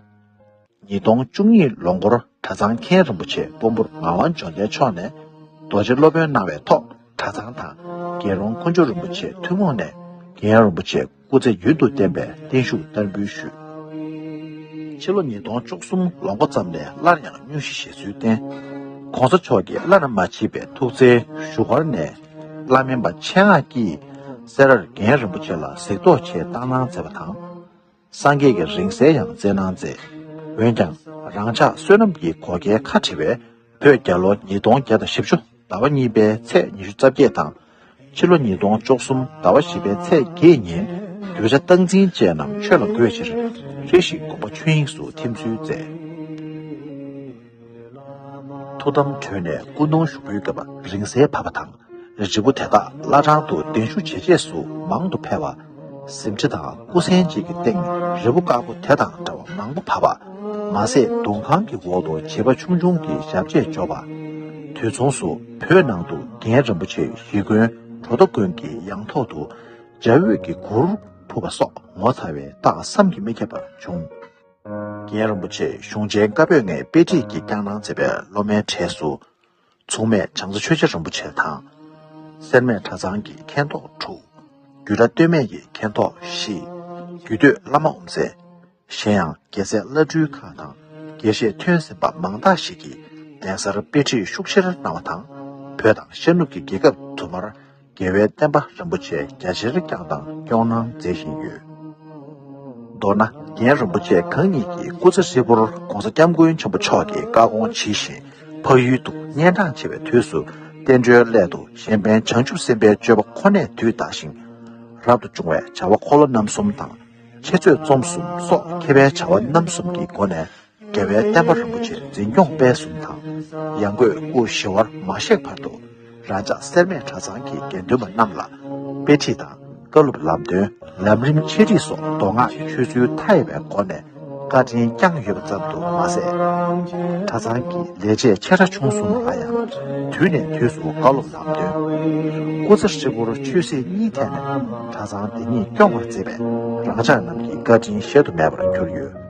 ཉིས་སྟོང་བཅུ་གཉིས་ལོ་འགོར་གྲྭ་ཚང་མཁན་རིན་པོ་ཆེ་དཔོན་པོར་ངག་དབང་འབྱོར་ལྡན་མཆོག་ནས་རྡོ་རྗེ་སློབ་དཔོན་གནང་བའི་ཐོག་གྲྭ་ཚང་དང་རྒྱལ་རོང་དཀོན་མཆོག་རིན་པོ་ཆེའི་ཐུན་མོང་ནས་རྒན་རིན་པོ་ཆེ་སྐུ་ཚེ་ཡུན་དུ་བརྟན་པའི་བརྟན་བཞུགས་བསྟར་འབུལ་ཞུས། ཕྱི་ལོ་ཉིས་སྟོང་བཅུ་གསུམ་ལོ་འགོ་ཙམ་ནས་སླར་ཡང་སྙུང་གཞི་བཞེས་ཚུལ་བསྟན། ༸གོང་ས་མཆོག་གིས་བླ་ན་མ་མཆིས་པའི་ཐུགས་བརྩེའི་བཞུགས་སྒར་ནས་བླ་སྨན་པ་ཆེད་མངགས་ཀྱིས་སེ་རར་རྒན་རིན་པོ་ཆེ་ལ་གཟིགས་རྟོག་ཆེད་བཏང་གནང་མཛད་པ་དང་། སངས་རྒྱས་ཀྱི་རིང་བསྲེལ་ཡང་སྩལ་གནང་མཛད། འོན་ཀྱང་རང་ཅག་བསོད་ནམས་ཀྱི་གོ་སྐལ་ཁ་བྲལ་བས། བོད་རྒྱལ་ལོ་ཉིས་སྟོང་བརྒྱ་དང་བཞི་བཅུ་ཟླ་བ་གཉིས་པའི་ཚེས་ཉི་ཤུ་རྩ་བརྒྱད་དང་། ཕྱི་ལོ་ཉིས་སྟོང་བཅུ་གསུམ་ཟླ་བ་བཞི་པའི་ཚེས་བརྒྱད་ཉིན་གདུལ་བྱ་སྟངས་འཛིན་བཅས་རྣམས་ཆོས་ལ་འགོད་ཕྱིར། རེ་ཞིག་དགོངས་པ་ཆོས་དབྱིངས་སུ་ཐིམ་ཚུལ་མཛད། ཐུགས་དམ་གྲོལ་ནས་སྐུ་གདུང་ཞུགས་པའི་སྐབས་རིང་བསྲེལ་བབས་པ་དང་། རིལ་བུ་དེ་དག་བླ་བྲང་དུ་གདན་ཞུ་བྱེད་ཆེད་དུ་མང་དུ་ཕེབས་པ། གཟིམ་ཁྲི་དང་སྐུ་གཟན་བཅས་ཀྱི་སྟེང་རིལ་བུ་དཀར་པོ་དེ་དང་འདྲ་བ་མང་པོ་བབས་པ། མ་ཟད་གདུང་ཁང་གི་འོག་ཏུ་བྱིས་པ་ཆུང་ཆུང་གི་ཞབས་རྗེས་འཇོག་པ། དུས་མཚུངས་སུ་བོད་ནང་དུ་རྒན་རིན་པོ་ཆེའི་གཞིས་དགོན་གྲོ་ཐོ་དགོན་གྱི་ཡང་ཐོག་ཏུ་འཇའ་འོད་ཀྱི་གུར་ཕུབ་པ་སོགས་ངོ་མཚར་བའི་རྟགས་བསམ་གྱིས་མི་ཁྱབ་པ་བྱུང་། རྒན་རིན་པོ་ཆེ་གཞུང་ཆེན་བཀའ་པོད་ལྔའི་དཔེ་ཁྲིད་ཀྱིས་བསྐྱངས་གནང་མཛད་པའི་སློབ་མའི་གྲས་སུ། མཚུངས་མེད་བྱང་རྩེ་ཆོས་རྗེ་རིན་པོ་ཆེ་དང་། སེར་སྨད་གྲྭ་ཚང་གི་མཁན་ཐོག་དྲུག་རྒྱུད་གྲྭ་སྟོད་སྨད་ཀྱི་མཁན་ཐོག་བཞི། རྒྱུད་སྟོད་བླ་མ་འོམ་བཟང་། གཞན་ཡང་རྒྱལ་སྲས་བླ་སྤྲུལ་ཁག་དང་། དགེ་བཤེས་ཐོན་ཟིན་པ་མང་དག་ཞིག་གིས་གདན་སར་དཔེ་ཁྲིད་ཤུགས་ཆེར་གནང་བ་དང་། བོད་དང་ཤར་ནུབ་ཀྱི་རྒྱལ་ཁབ་དུ་མར་རྒྱལ་བའི་བསྟན་པ་རིན་པོ་ཆེ་རྒྱ་ཆེར་བསྐྱངས་དང་སྐྱོང་གནང་མཛད་བཞིན་ཡོད། མདོར་ན་རྒན་རིན་པོ་ཆེ་གང་ཉིད་ཀྱི་སྐུ་ཚེ་ཧྲིལ་པོར་༸གོང་ས་༸སྐྱབས་མགོན་ཆེན་པོ་མཆོག་གི་བཀའ་དགོངས་ཇི་བཞིན་འཕགས་ཡུལ་དུ་སྙན་གྲགས་ཆེ་བའི་དུས་སུ། བསྟན་འགྲོའི་སླད་དུ་གཞན་ཕན་བྱང་ཆུབ་སེམས་དཔའི་སྤྱོད་པ་ཁོ་ནས་དུས་འདའ་ཞིང་། རབ་ཏུ་བྱུང་བའི་བྱ་བ་འཁོར་ལོ་རྣམ་གསུམ་དང་། འཆད་རྩོད་རྩོམ་གསུམ་སོགས་མཁས་པའི་བྱ་བ་རྣམ་གསུམ་གྱི་སྒོ་ནས། རྒྱལ་བའི་བསྟན་པ་རིན་པོ་ཆེ་འཛིན་སྐྱོང་སྤེལ་གསུམ་དང་། ཡང་སྒོས་སྐུ་ཞི་བར་མ་གཤེགས་བར་དུ། རང་ཅག་སེར་སྨད་གྲྭ་ཚང་གི་དགེ་འདུན་པ་རྣམས་ལ། དཔེ་ཁྲིད་དང་། བཀའ་སློབ་ལམ་སྟོན། ལམ་རིམ་འཆད་ཁྲིད་སོགས་མདོ་སྔགས་ཀྱི་ཆོས་ཚུལ་མཐའ་ཡས་པའི་སྒོ་ནས་བཀའ་དྲིན་བསྐྱངས་ཡོད་པ་ཙམ་དུ་མ་ཟད། གྲྭ་ཚང་གི་ལས་བྱེད་ཆེ་ཕྲ་ཆུང་གསུམ་ལ་ཡང་དུས་ནས་དུས་སུ་བཀའ་སློབ་ལམ་སྟོན། སྐུ་ཚེ་ཧྲིལ་པོར་ཆོས་སྲིད་གཉིས་ཐད་ནས་གྲྭ་ཚང་འདི་ཉིད་སྐྱོང་བར་མཛད་པས། རང་ཅག་རྣམས་ཀྱི་བཀའ་དྲིན་གཞལ་དུ་མེད་པར་གྱུར་ཡོད།